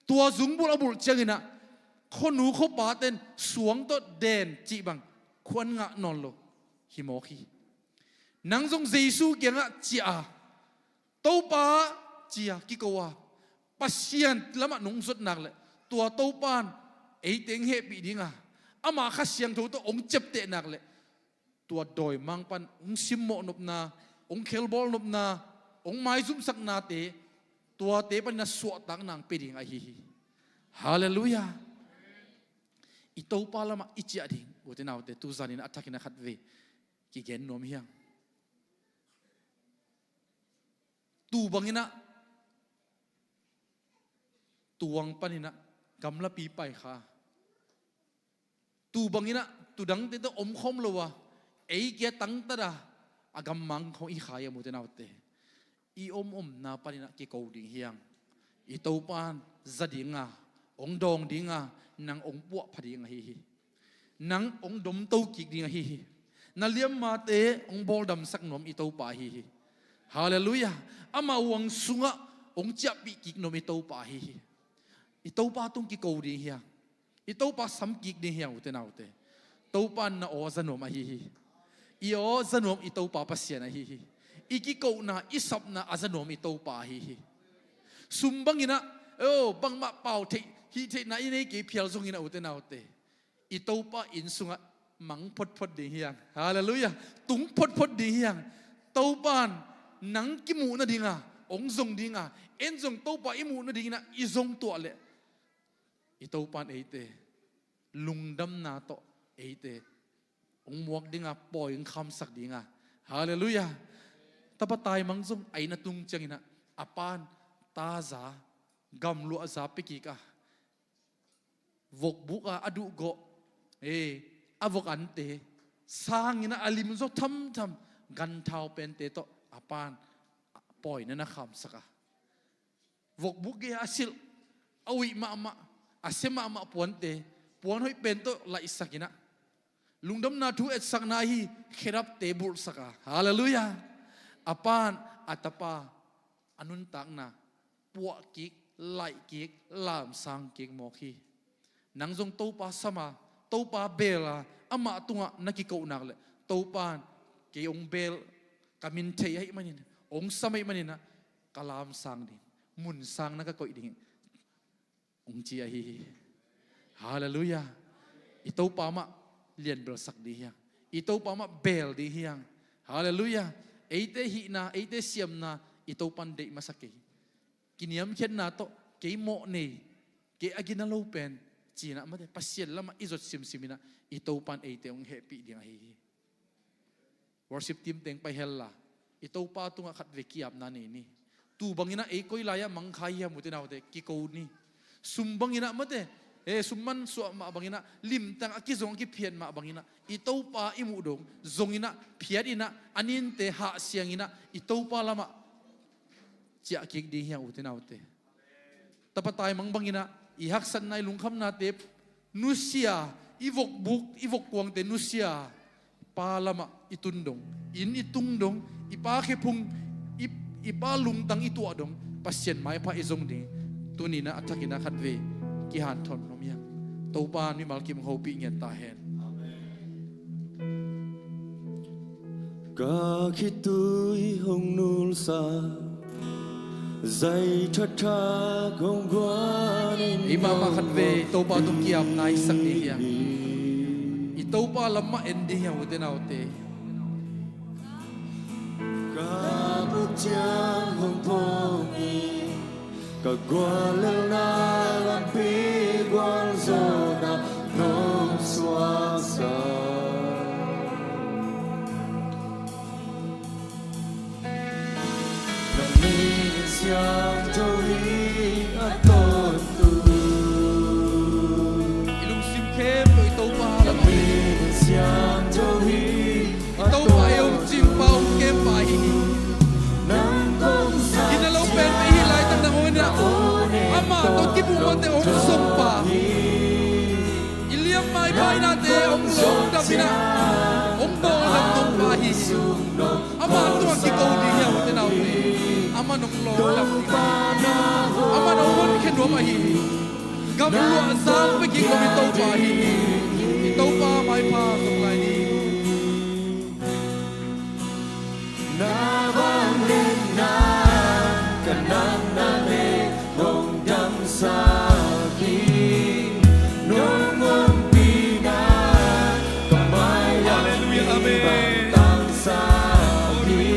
Tua zungbulh a bulh ciangin ah, khuanu khuapate'n suang tawh den cih bang, khuan ngah nawn lo hi mawk hi. Nang zong Jesu kiangah ciah a, Topa, ci a kiko a, Pasian lamah nong zuat nak leh, tua Topa'n eite hong hehpih ding a, ama Kha Siangtho tawh hong ciapteh nak leh, tua dawimangpa'n hong simmawh nopna, hong khelbawl nopna, hong maizumsaknate, tuate panin a suahtakna hong pia ding ahi hi. Halleluiah. I Topa lamah i ciah ding, ute naute, tu zanin a thakin a khatvei kigen nuam hi hang. Tu bangin ah, tuang panin ah, gamlapi pai kha. Tu bangin ah, tu dangte tawh omkhawm lo a, ei kia tangtat a, a gammang khawng i kha hiam, ute naute. I om omna panin ah kiko ding hi hang. I Topa'n za ding a, hong dawng ding a, nang hong puahpha ding ahi hi. Nang hong domto kik ding ahi hi. Na liammate hong bawldamsak nuam i Topa ahi hi. Halleluiah. Ama huang sungah hong ciahpih kik nuam i Topa ahi hi. I Topa tung kiko ding hi hang. I Topa sam kik ding hi hang, ute naute. Topa'n na aw a za nuam ahi hi. I aw a za nuam i Topa Pasian ahi hi. I kikohna, i sapna a za nuam i Topa ahi hi. Sum bangin ah, oh, bangmah pau theih, hih theihna i nei kei phial zongin ah, ute naute, i Topa inn sungah mang photphot ding hi hang. Halleluiah. Tung photphot ding hi hang. Topa'n nang kimuh nading a hong zong ding a, en zong Topa i muh nadingin ah i zong tuah leh, i Topa'n eite lungdamna tawh eite hong muak ding a, pawi hong khamsak ding a. Halleluiah. Tapa taimang zong a inn a tung ciangin ah, a pa'n taza, gamluahza pia kik a, vokbuk a a duhgawh, e, a vok ante sang in ah, a lim zaw thamtham, ganthau pente tawh a pa'n pawina na khamsak a, vokbuk gei-ah a silh, a uih mahmah, a sia mahmah puante, puan hoih pen tawh laihsak in ah, lungdamna thu etsakna ahi khedapte bulhsak a, halleluiah, a pa'n a tapa a nuntakna puah kik, laih kik, lamsang kik mawk hi. Nang zong Topa sam a, Topa beel a, amah tungah na kiko nak leh, Topa'n kei hong beel, ka min thei ahih manin, hong sam ahih maninah, ka lamsang ding, mun sangna ka koih ding, hong ci ahi hi. Halleluiah. I Topa mah lianbelsak ding hi hang. I Topa mah beel ding hi hang. Halleluiah. Eite hihna, eite siamna i Topa'n deih masa kei hi. Kiniamkhiatna tawh kei mawh nei, kei a gina lo pen, ci-in ah mate, Pasian lamah i zot simsim in ah, i Topa'n eite hong hehpih ding ahi hi. Worship team teng pai hella, i Topa tungah khatvei ki-apna nei ni. Tuu bangin ah ei koi lai-ah mangkha hiam, ute naute, kiko ni. Sum bangin ah mate, e, sum mansuah mah bangin ah, limtang a kizong a kiphiat mah bangin ah, i Topa i muh dong zongin ah, phiat in ah, a ninte hahsiang in ah, i Topa lamah ciah kik ding hi hang, ute naute. Tapa taimang bangin ah i haksatna, i lungkhamnate nusia, i vokbuk, i vokkuangte nusia, Pa lamah i tun dong, inn i tung dong, i Pa khephung, i, i Pa lungtang i tuah dong, Pasian maipha i zong ding. Tuni-in ah a thakin ah khatvei kihanthawn nuam hi hang. Topa'n mimal kim hong hopih ngiat ta hen. Ka khitui hong nulsa, zai thathak hong guan in. Ei mahmah khatvei Topa tung ki-apna i sak ding hi hang. I Topa lamah en ding hi hang, ute naute. Ka buk ciang hong phong in, ka guallelhna lampi gualzawhna nong suaksak. Na min siangtho hi a tawntung. I lungsim khempeuh i Topa lamah. Na min siangtho hi. I Topa i hong cingpa, hong kempa ahi hi. Gina lo pen i hih laitak nangawn in ah, amah tawh kimuh mate hong sungpa hi. I liam maipha innate hong lawngdam in ah, hong lawngdam noppa ahi hi. Amah tungah kiko ding hi hang, ute naute. Amah nong lawngdam ding hi. Amah nong honkhia nuam ahi hi. Gamluah zang pia kik nuam i Topa hi. I Topa maipha zong lai ni. Na vangliatna ka natna nek hong damsak hi. Nong ompihna ka mailam, Halleluiah, amen, bangtangsak hi.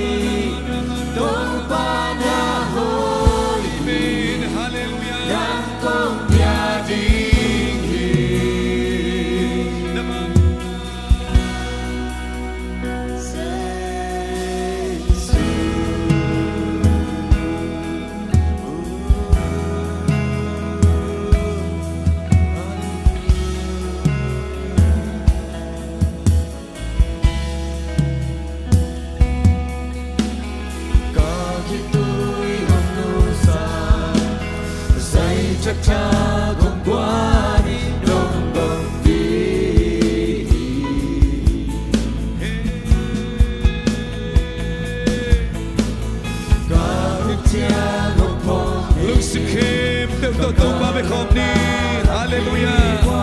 Topa na hoih hi. Amen. Halleluiah. Nang kong dia ding hi. Ka khitui hong nulsa, zai thathak hong guan in nong bang ding hi. Ka buk ciang hong phong in. Lungsim khempeuh tawh Topa bia khawm ni. Halleluiah. Oh.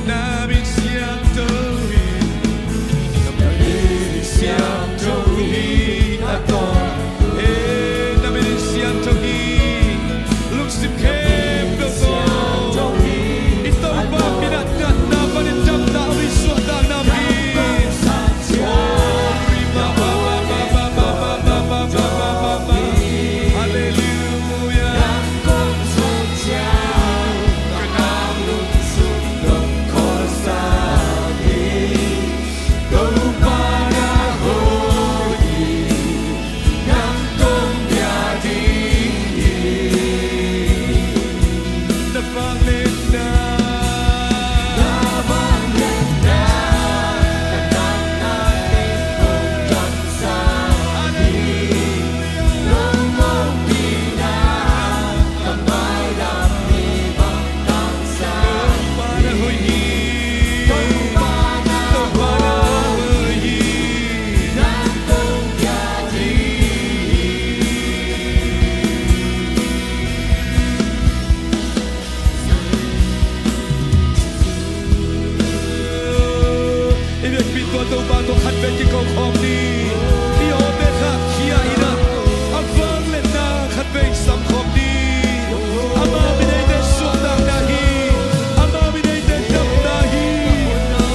Na min siangtho hi. Na min siangtho hi a tawntung. Eh, na min siangtho hi. Lungsim khempeuh tawh i Topa min a datna panin damna, hong suahtakna min. Oh, rima, ma, ma, ma. Halleluiah. Topa tawh khatvei kiko khawm ni. I awte khahkhia in ah, a vangliatna khatvei sam khawm ni. Ama min eite suahtakna hi. Ama min eite damna hi.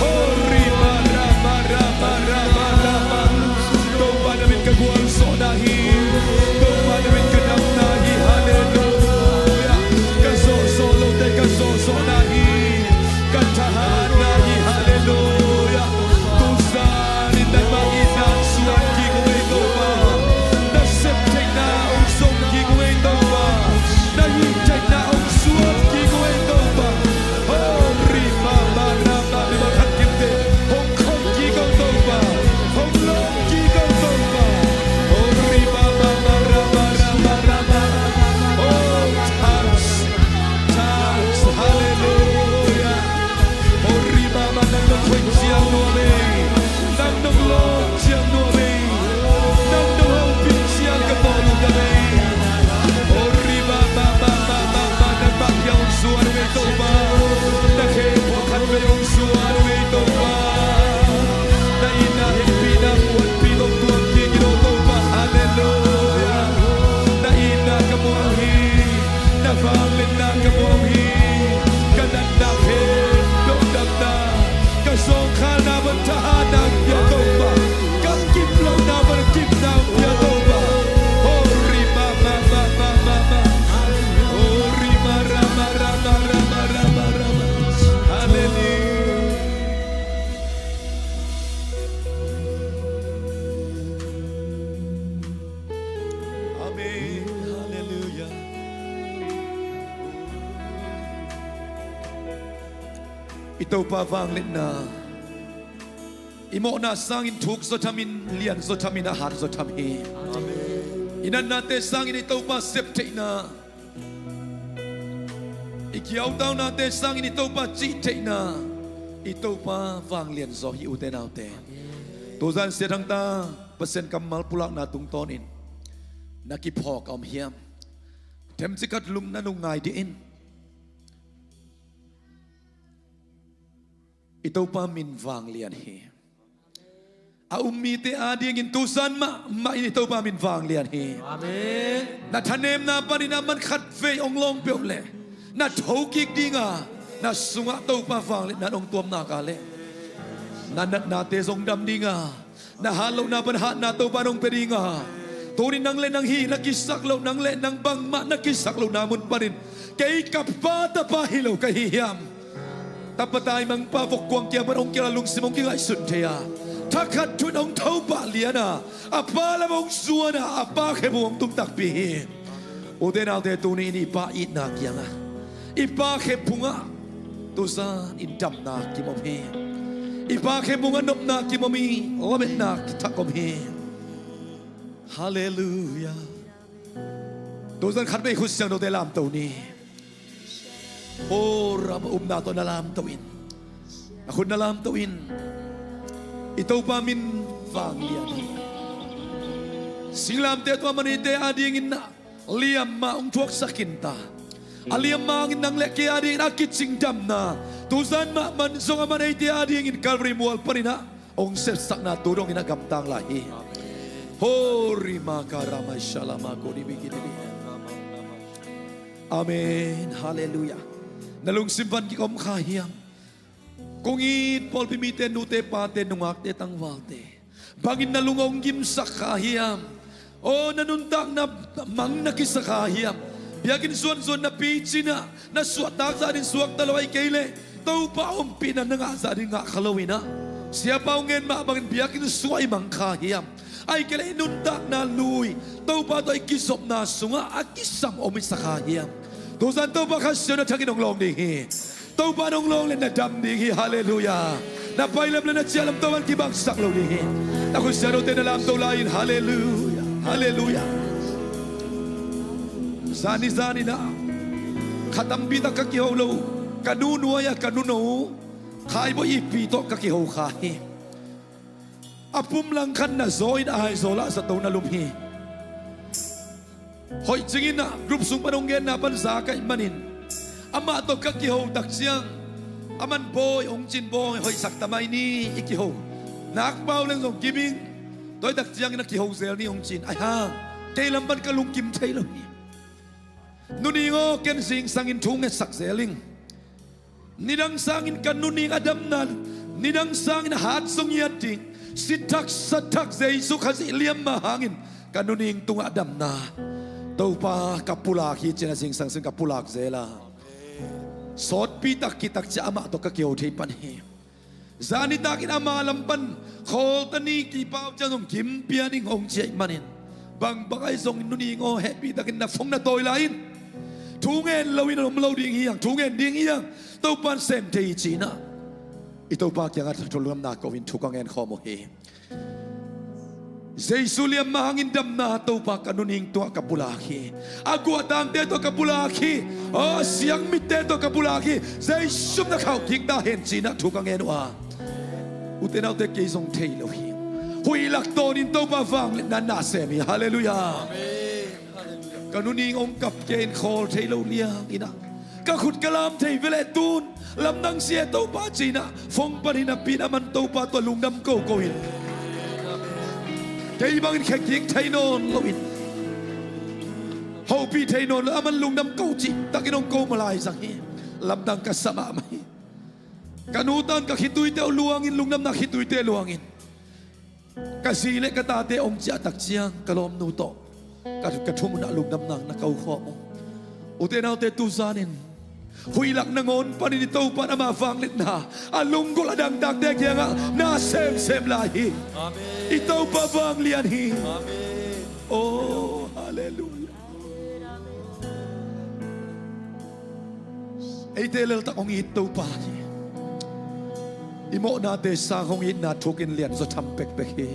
Ho ri ma ra ma ra ma ra ma ra ma. Topa na min ka gualzawhna hi. Topa na min ka damna hi. Halleluia. Ka zawhzawh lote ka zawhzawhna hi. Ka thahatna hi. Halleluia. Tuzan in nangmah itna hong suan kik ung ei Topa. Na sep theihna hong suan kik ung ei Topa. Na hih theihna hong suan kik ung ei Topa. Ho ri ma ma ra ma, mi ma khat kimte hong khawm kik ung Topa. Hong lawm kik ung Topa. Ho ri ma ma ma ra ma ra ma ra ma. Oh, touch, touch, halleluia. Ho ri ma ma, nang nong khoih ciang nuam ei. Nang nong lawm ciang nuam ei. Nang nong hopih ciang ka tawlung nuam ei. Ho ri ma ma ma ma ma ma, nangmah piang hong suan ung ei Topa. Na khe pawlkhat vei hong suan ung ei Topa. Na itna hehpihna muanpih tawh tuam kik in aw Topa. Halleluia. Na itna ka muang hi. Na vangliatna ka muang hi. Ka natna khempeuh damna, ka zawngkhalna pan thahatna hong pia Topa. Ka kip lohna pan kipna hong pia Topa. Ho ri ma ma ma ma ma ma. Ho ri ma ra ma ra ma ra ma ra ma ra ma. Halleluia. Amen. Halleluia. I Topa vangliatna i mawhna sangin thuk zaw thamin, lian zaw thamin, a hat zaw tham hi. Amen. I natnate sangin i Topa sep theihna, i kiautaunate sangin i Topa cih theihna, i Topa vanglian zaw hi ute naute. Tuzan Sia Thang ta Pasian kammal pulakna tungtawnin na kiphawk a om hiam? Themcik khat lungna nung ngai dih in. I Topa min vanglian hi. A um mite adingin tuzan mahmah in i Topa min vanglian hi. Amen. Na thanemna panin aman khatvei hong lawng peuh leh na thokik dinga, na sungah Topa vangliatna hong tuam nak leh na natnate zong dam dinga, na hat lohna pan hatna Topa in hong pia dinga. Tuni nang le nang hih na kisak loh, nang le nang bangmah na kisak lohna mun panin kei ka pa tapa hi lo ka hi hiam? Tapa taimangpa vokkuang kiang pan hong kilak a lungsim hong kingaihsun thei a, thakhat thu-in hong tho pah lian a, a pa lam hong zuan a, a pa khe bung hong tung takpi hi. Ute naute, tuni in i Pa itna kiangah i Pa khe bungah tuzan in damna kim om hi. I Pa khe bungah nopna kim om hi. Lametna thak om hi. Halleluia. Tuzan khatvei khut siangthote lamto ni. Aw, ram a upna tawh na lamto in, na khut na lamto in. I Topa min vanglian hi. Singlamteh tawh aman eite adingin na liamma hong thuaksak khin ta. A liamma hangin nang le kei adingin a kicing damna, tuzan mahmah zong aman eite adingin Calvary mual panin ah hong sepsakna tu dongin a gamtang lai hi. Ho ri ma ka ra ma sha la ma ko di bi ki di bi. Amen. Halleluia. Na lungsim van kik om kha hiam? Kong it pawlpi mite, nute pate, nungakte, tangvalte, bangin na lung hong gimsak kha hiam? Aw, na nuntakna mang na kisa kha hiam? Biakinn zuanzuan na picin ah, na suahtak zah ding suakta lo, ahih kei leh Topa ompihna na ngah zah ding ngah kha lo in ah, siapa hong ngen mah bangin biakinn suah i mang kha hiam? Ahih kei leh i nuntakna lui, Topa tawh i kizopna sungah a kisam om i sa kha hiam? Tuzan Topa Kha Siangtho na thangin hong lawng ding hi. Topa in hong lawng leh na dam ding hi. Halleluia. Na pailam le na ciahlam Topa in kibangsak lo ding hi. Na khut siangthote na lamto lai in. Halleluia. Halleluia. Zani zani na kha tampi tak ka kiho lo. Ka nu nuai-ah ka nu no Khai Bawi Pi tawh ka kiho kha hi. A pum lang khat na zaw in a Aizawl ah zato na lum hi. Hoih cingin ah group sung pan hong genna pan za ka hih manin amah tawh ka kiho tak ciang, aman bawi hong cin, bawi hoihsak ta mai ni i kiho. Nakpau leng zong kim ing. Tua hi tak ciangin a kiho zel ni hong ci-in, ahi hang kei lam pan ka lungkim thei lo hi. Nuning aw, ken zingsangin thu ngetsak zel ing. Nidang sangin ka nuning a damna, nidang sangin a hat zong ngiat ding, si thak sa thak Jesu Khazih liam ma hangin ka nuning tungah damna Topa ka pulak hi ci-in a zingsang sungin ka pulak zel a, sawtpi tak kitak ciang amah tawh ka kiho thei pan hi. Zan nitak in ama lam pan Khawlta ni kipau ciang zong kim pia ning hong ci ahih manin, bangbang ahi zongin nuning aw, hehpih takin na phone na tawi lai in. Thu ngen lo in a om lo ding hi hang, thu ngen ding hi hang. Topa'n sem thei hi ci-in ah i Topa kiangah thu lungdamna ko-in thu ka ngen khawm uh hi. Jesu liam ma hangin damna Topa ka nuning tungah ka pulak hi. A guahtangte tawh ka pulak hi. Aw, a siangmitte tawh ka pulak hi. Jesu na khauh kik ta hen ci-in ah thu ka ngen uh a, ute naute, kei zong thei lo hi. Huih lak tawnin Topa vangliatna na sem hi. Halleluiah. Ka nuning hong kap kei in khawl thei lo liang in ah, ka khut ka lam thei ve leh tun lamdang sia Topa ci-in ah phone pan hi napi in, aman Topa tawh lungdam koko in. Kei bangin khe kik thei nawn lo in, hopih thei nawn lo, aman lungdam ko cih takin hong ko mah lai zang hi. Lamdang ka sa mahmah hi. Ka nu tan ka khituite uh luangin, lungdamna khituite luangin, ka zi le ka tate hong ciah tak ciang ka lawmnu tawh ka, ka thum un ah lungdamna na ko khawm uh. Ute naute, tu zanin huih lak nangawn panin i Topa in ama vangliatna a lunggulh a dangtakte kiangah na semsem lai hi. Amen. I Topa vanglian hi. Amen. Oh, halleluiah. Eite leltak hong it Topa hi. I mawhnate sang hong itna thukin lianzaw tham pekpek hi.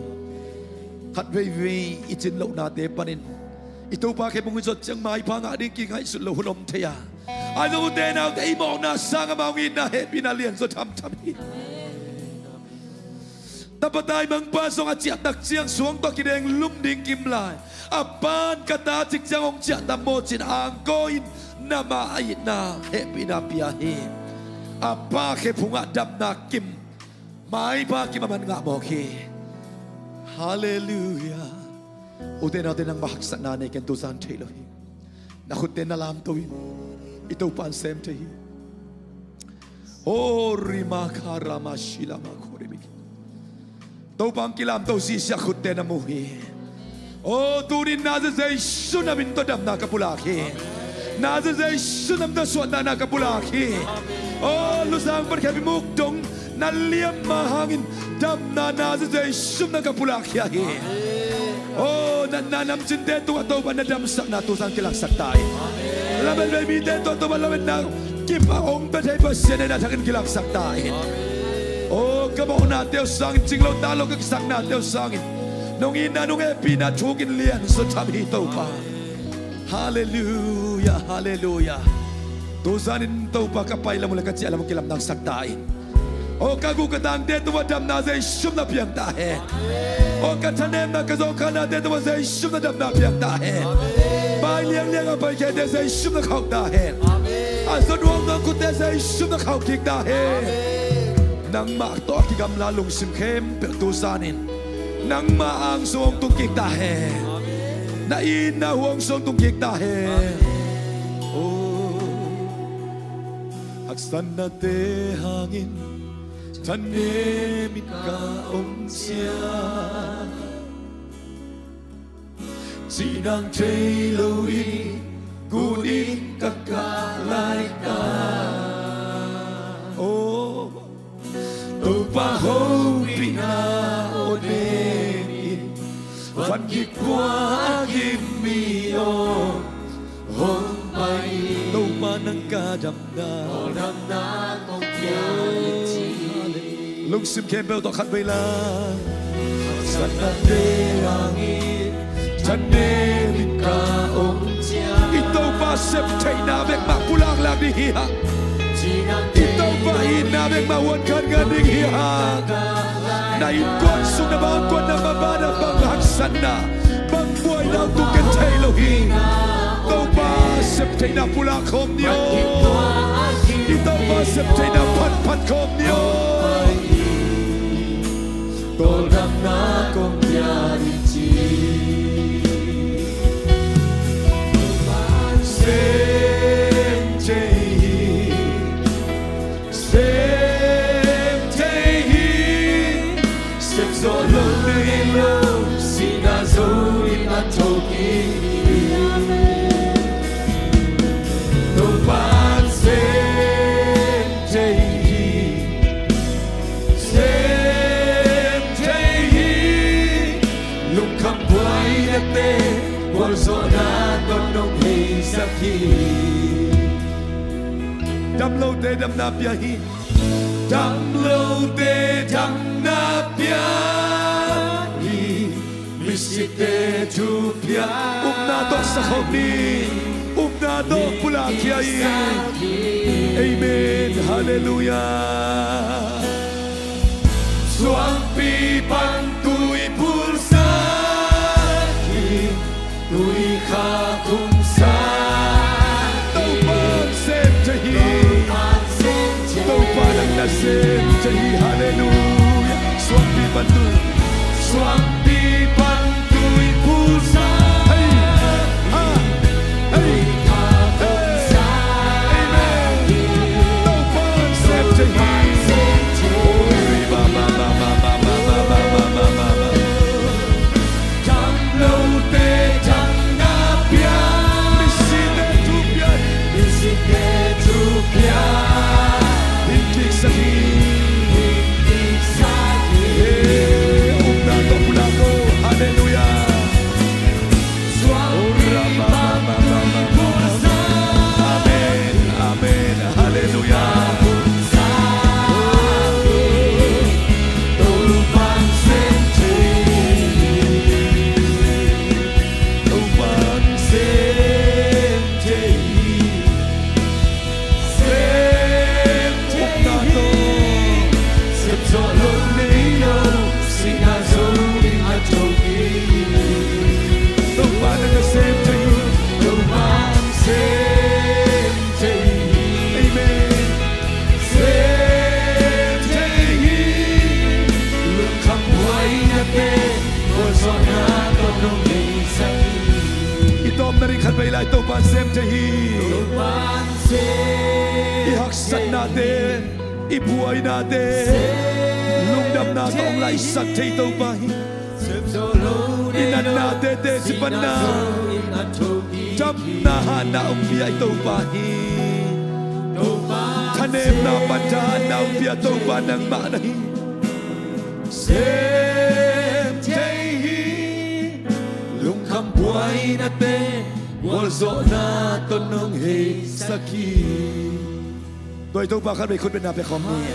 Khat veivei i cin lohnate panin i Topa khe bung i zot ciang maipha ngah ding kingaihsut loh hun om thei a, ahi zong ute naute, i mawhna sang ama hong itna hehpihna lianzaw thamtham hi. Tapa taimangpa zong a ciah tak ciang suang tawh kideng lum ding kim lai. A pa'n ka ta cik ciang hong ciah tam maw ci-in angkaw in nama a itna hehpihna pia hi. A pa khe phungah damna kim, maipha kim a man ngah mawk hi. Halleluiah. Ute naute, nangmah haksatna nei ken, tu zan thei lo hi. Na khutte na lamto in, i Topa'n sem thei hi. O rima kharama shilama khoribik. Topa hong kilamto sisia khutte na mu hi. O, tunin Nazareth Jesu na min tawh damna ka pulak hi. Nazareth Jesu na min tawh suahtakna ka pulak hi. O, lusang pan khepi muk dong na liam ma hangin damna Nazareth Jesu na ka pulak khia hi. O, natna namcinte tungah Topa na damsakna tu zan kilaksak ta in. Lamet vei mite tungah Topa lametna kip a hong pia thei Pasian na thakin kilaksak ta in. O, ka mawhnate uh sangin, cing lo ta lo ka kisaknate uh sangin nong itna nong hehpihna thukin lianzaw tham hi Topa. Halleluiah, halleluiah. Tu zanin Topa ka pai lam uh le ka ciah lam uh kilamdangsak ta in. O, ka guh ka tangte tungah damna Jesu na piang ta hen. O, ka thanemna ka zawhkhahnate tungah Jesu na damna piang ta hen. Pai liangliang a paikhete Jesu na khauh ta hen. A zon huang zong khutte Jesu na khauh kik ta hen. Nangmah tawh a kigamla lungsim khempeuh tu zanin nangma ang sung hong tung kik ta hen. Na itna huang sung hong tung kik ta hen. O, haksatnate hangin thanem in ka om ciang, cihnang thei lo in gun in ka kah laita. O, Topa hopihna aw nem in, van kik pua a gim mi aw hong pai. Topa nang ka damna, aw damna kong pia in ci. Lungsim khempeuh tawh khat vei lai. Haksatnate hangin thanem in ka om ciang, i Topa sep theihna bek mah pulak lak ding hi hang. I Topa itna bek mah huan khan ngan ding hi hang. Na innkuan sung na bang kuan na mabana bang haksatna, bang buaina uh tung ken thei lo hi. Topa sep theihna pulak khawm ni aw. I Topa sep theihna phatphat khawm ni aw. Kawldamna kong pia ding ci. Sem thei hi, sem thei hi. Sem zawh lo, nei lo, sihna zo in a thok hi. Topa'n sem thei hi, sem thei hi. Lungkham buaina te, gualzawhna tawh nong heisak hi. Damlote damna pia hi. Damlote damna pia hi. Misite thu pia. Upna tawh sakhawm ni. Upna tawh pulak khia hi. Amen. Halleluiah. Suangpi pan tui pulsak hi. Tui khak hun sa. Topa'n sem thei hi. Topa nang na sem thei hi. Halleluiah. Suangpi pan tui. Suangpi pan tui pulsak. Hei. Ah. Hei. Hei. Amen. Topa'n sem thei hi. Oi, ma, ma, ma. Damlote damna pia. Misite thu pia. Misite thu pia. Hing kiksak hi. Hing kiksak hi. He, upna tawh pulak o. Halleluiah. Amen. Amen. Halleluiah. Topa'n sem thei hi. Topa'n sem thei hi. Sem thei hi. Upna tawh. Sem zawh lo, nei lo, sihna zo in a thok hi. Topa nang na sem thei hi. Topa'n sem thei hi. Amen. Sem thei hi. Lungkham buaina te, gualzawhna tawh nong heisak hi. I tawpna ding khat vei lai, Topa'n sem thei hi. Topa'n sem thei hi. I haksatnate, i buainate, lungdamna tawh hong laisak thei Topa hi. I natnate teci panna, damna hatna hong pia i Topa hi. Thanemna pan thahatna hong pia Topa nangmah na hi. Sem thei hi. Lungkham buaina te, gualzawhna tawh nong heisak hi. Tua i Topa khat vei khut betna pia khawm ni.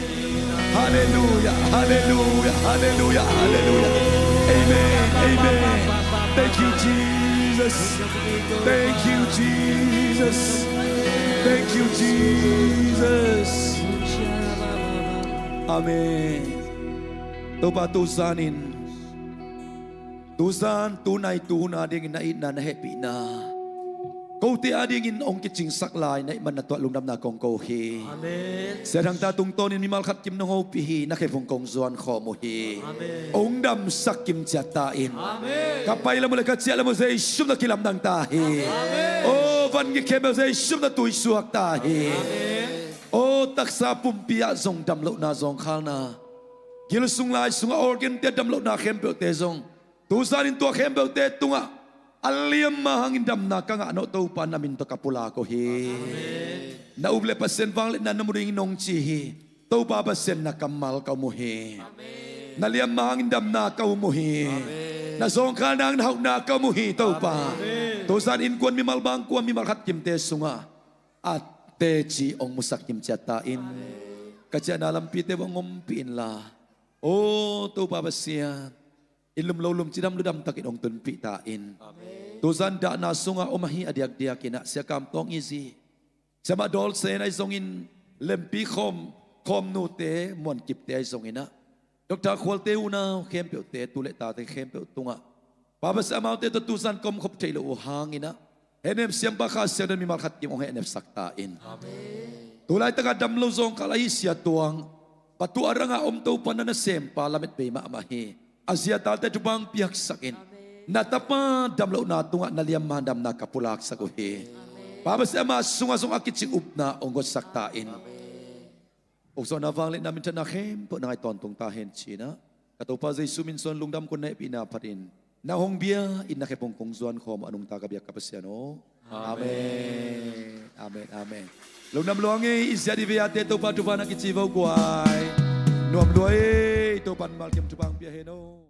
Halleluiah, halleluiah, halleluiah, halleluiah. Amen, amen. Thank you, Jesus. Thank you, Jesus. Thank you, Jesus. Amen. Topa, tu zan in, tu zan, tu nai, tu hun adingin na itna, na hehpihna kote adingin hong kicingsak lai na hih man na tuah lungdamna kong ko hi. Amen. Sia Thang ta tungtawnin mimal khat kim nong hopih hi, na khephung kong zuan khawm uh hi. Amen. Hong damsak kim ciat ta in. Amen. Ka pai lam uh le ka ciah lam uh Jesu min tawh kilamdang ta hi. Amen. O, van gik khempeuh Jesu min tawh tuisuak ta hi. Amen. O, taksa pumpi ah zong damlohna, zawngkhalna, gil sung lai sungah organ te damlohna khempeuhte zong tu zanin tua khempeuhte tungah a liamma hangin damna ka ngah nawh Topa, na min tawh ka pulak uh hi. Amen. Na up le Pasian vangliatna na mu ding nong ci hi. Topa Pasian, na kammal ka um uh hi. Amen. Na liamma hangin damna ka um uh hi. Amen. Na zawngkhalna hangin hauhna ka um uh hi Topa. Amen. Tu zan innkuan mimal bangkua mimal khat kimte sungah a teci hong musak kim ciat ta in. Amen. Ka ciahna lampite hong ompih inla, o Topa Pasian, i lum lo lum, cidam ludam takin hong tunpih ta in. Amen. Tu zan dahna sungah om ahi a diakdiakin ah Sia Kam Tawng Izi, Siamah Dawl Sen ahi zongin Lempi Khawm, Khawm nute, Muan Kipte ahi zongin ah, Doctor Khualte unau khempeuhte, tu le tate khempeuh tungah, Pa Pasian, amaute tawh tu zan ka omkhop theih loh uh hangin ah, hehnem siampa Kha Siangtho in mimal khat kim hong hehnepsak ta in. Amen. Tu laitakah dam lo zawngkhal ahi Sia Tuang, Pa, tua rangah om Topa, na nasempa lamet bei mahmah hi. A zi a talte thupha hong piaksak in. Na tapa damlohna tungah na liamma damna ka pulaksak uh hi. Pa Pasian, ama sungah zong a kicing upna hong gotsak ta in. Ukzawhna, vangliatna, minthanna khempeuh nang a tawntung ta hen ci-in ah, ka Topa Jesu min suang lungdam kong hopihna phatin, na hong bia in na khe pong kong zuan khawm a nungta ka biak ka Pasian aw. Amen. Amen. Amen. Lungdam lua ing ei, i ziat i vei-ate Topa thupha na kici vo guai. Nuam lua ei, Topa in malkim thupha hong pia hen aw.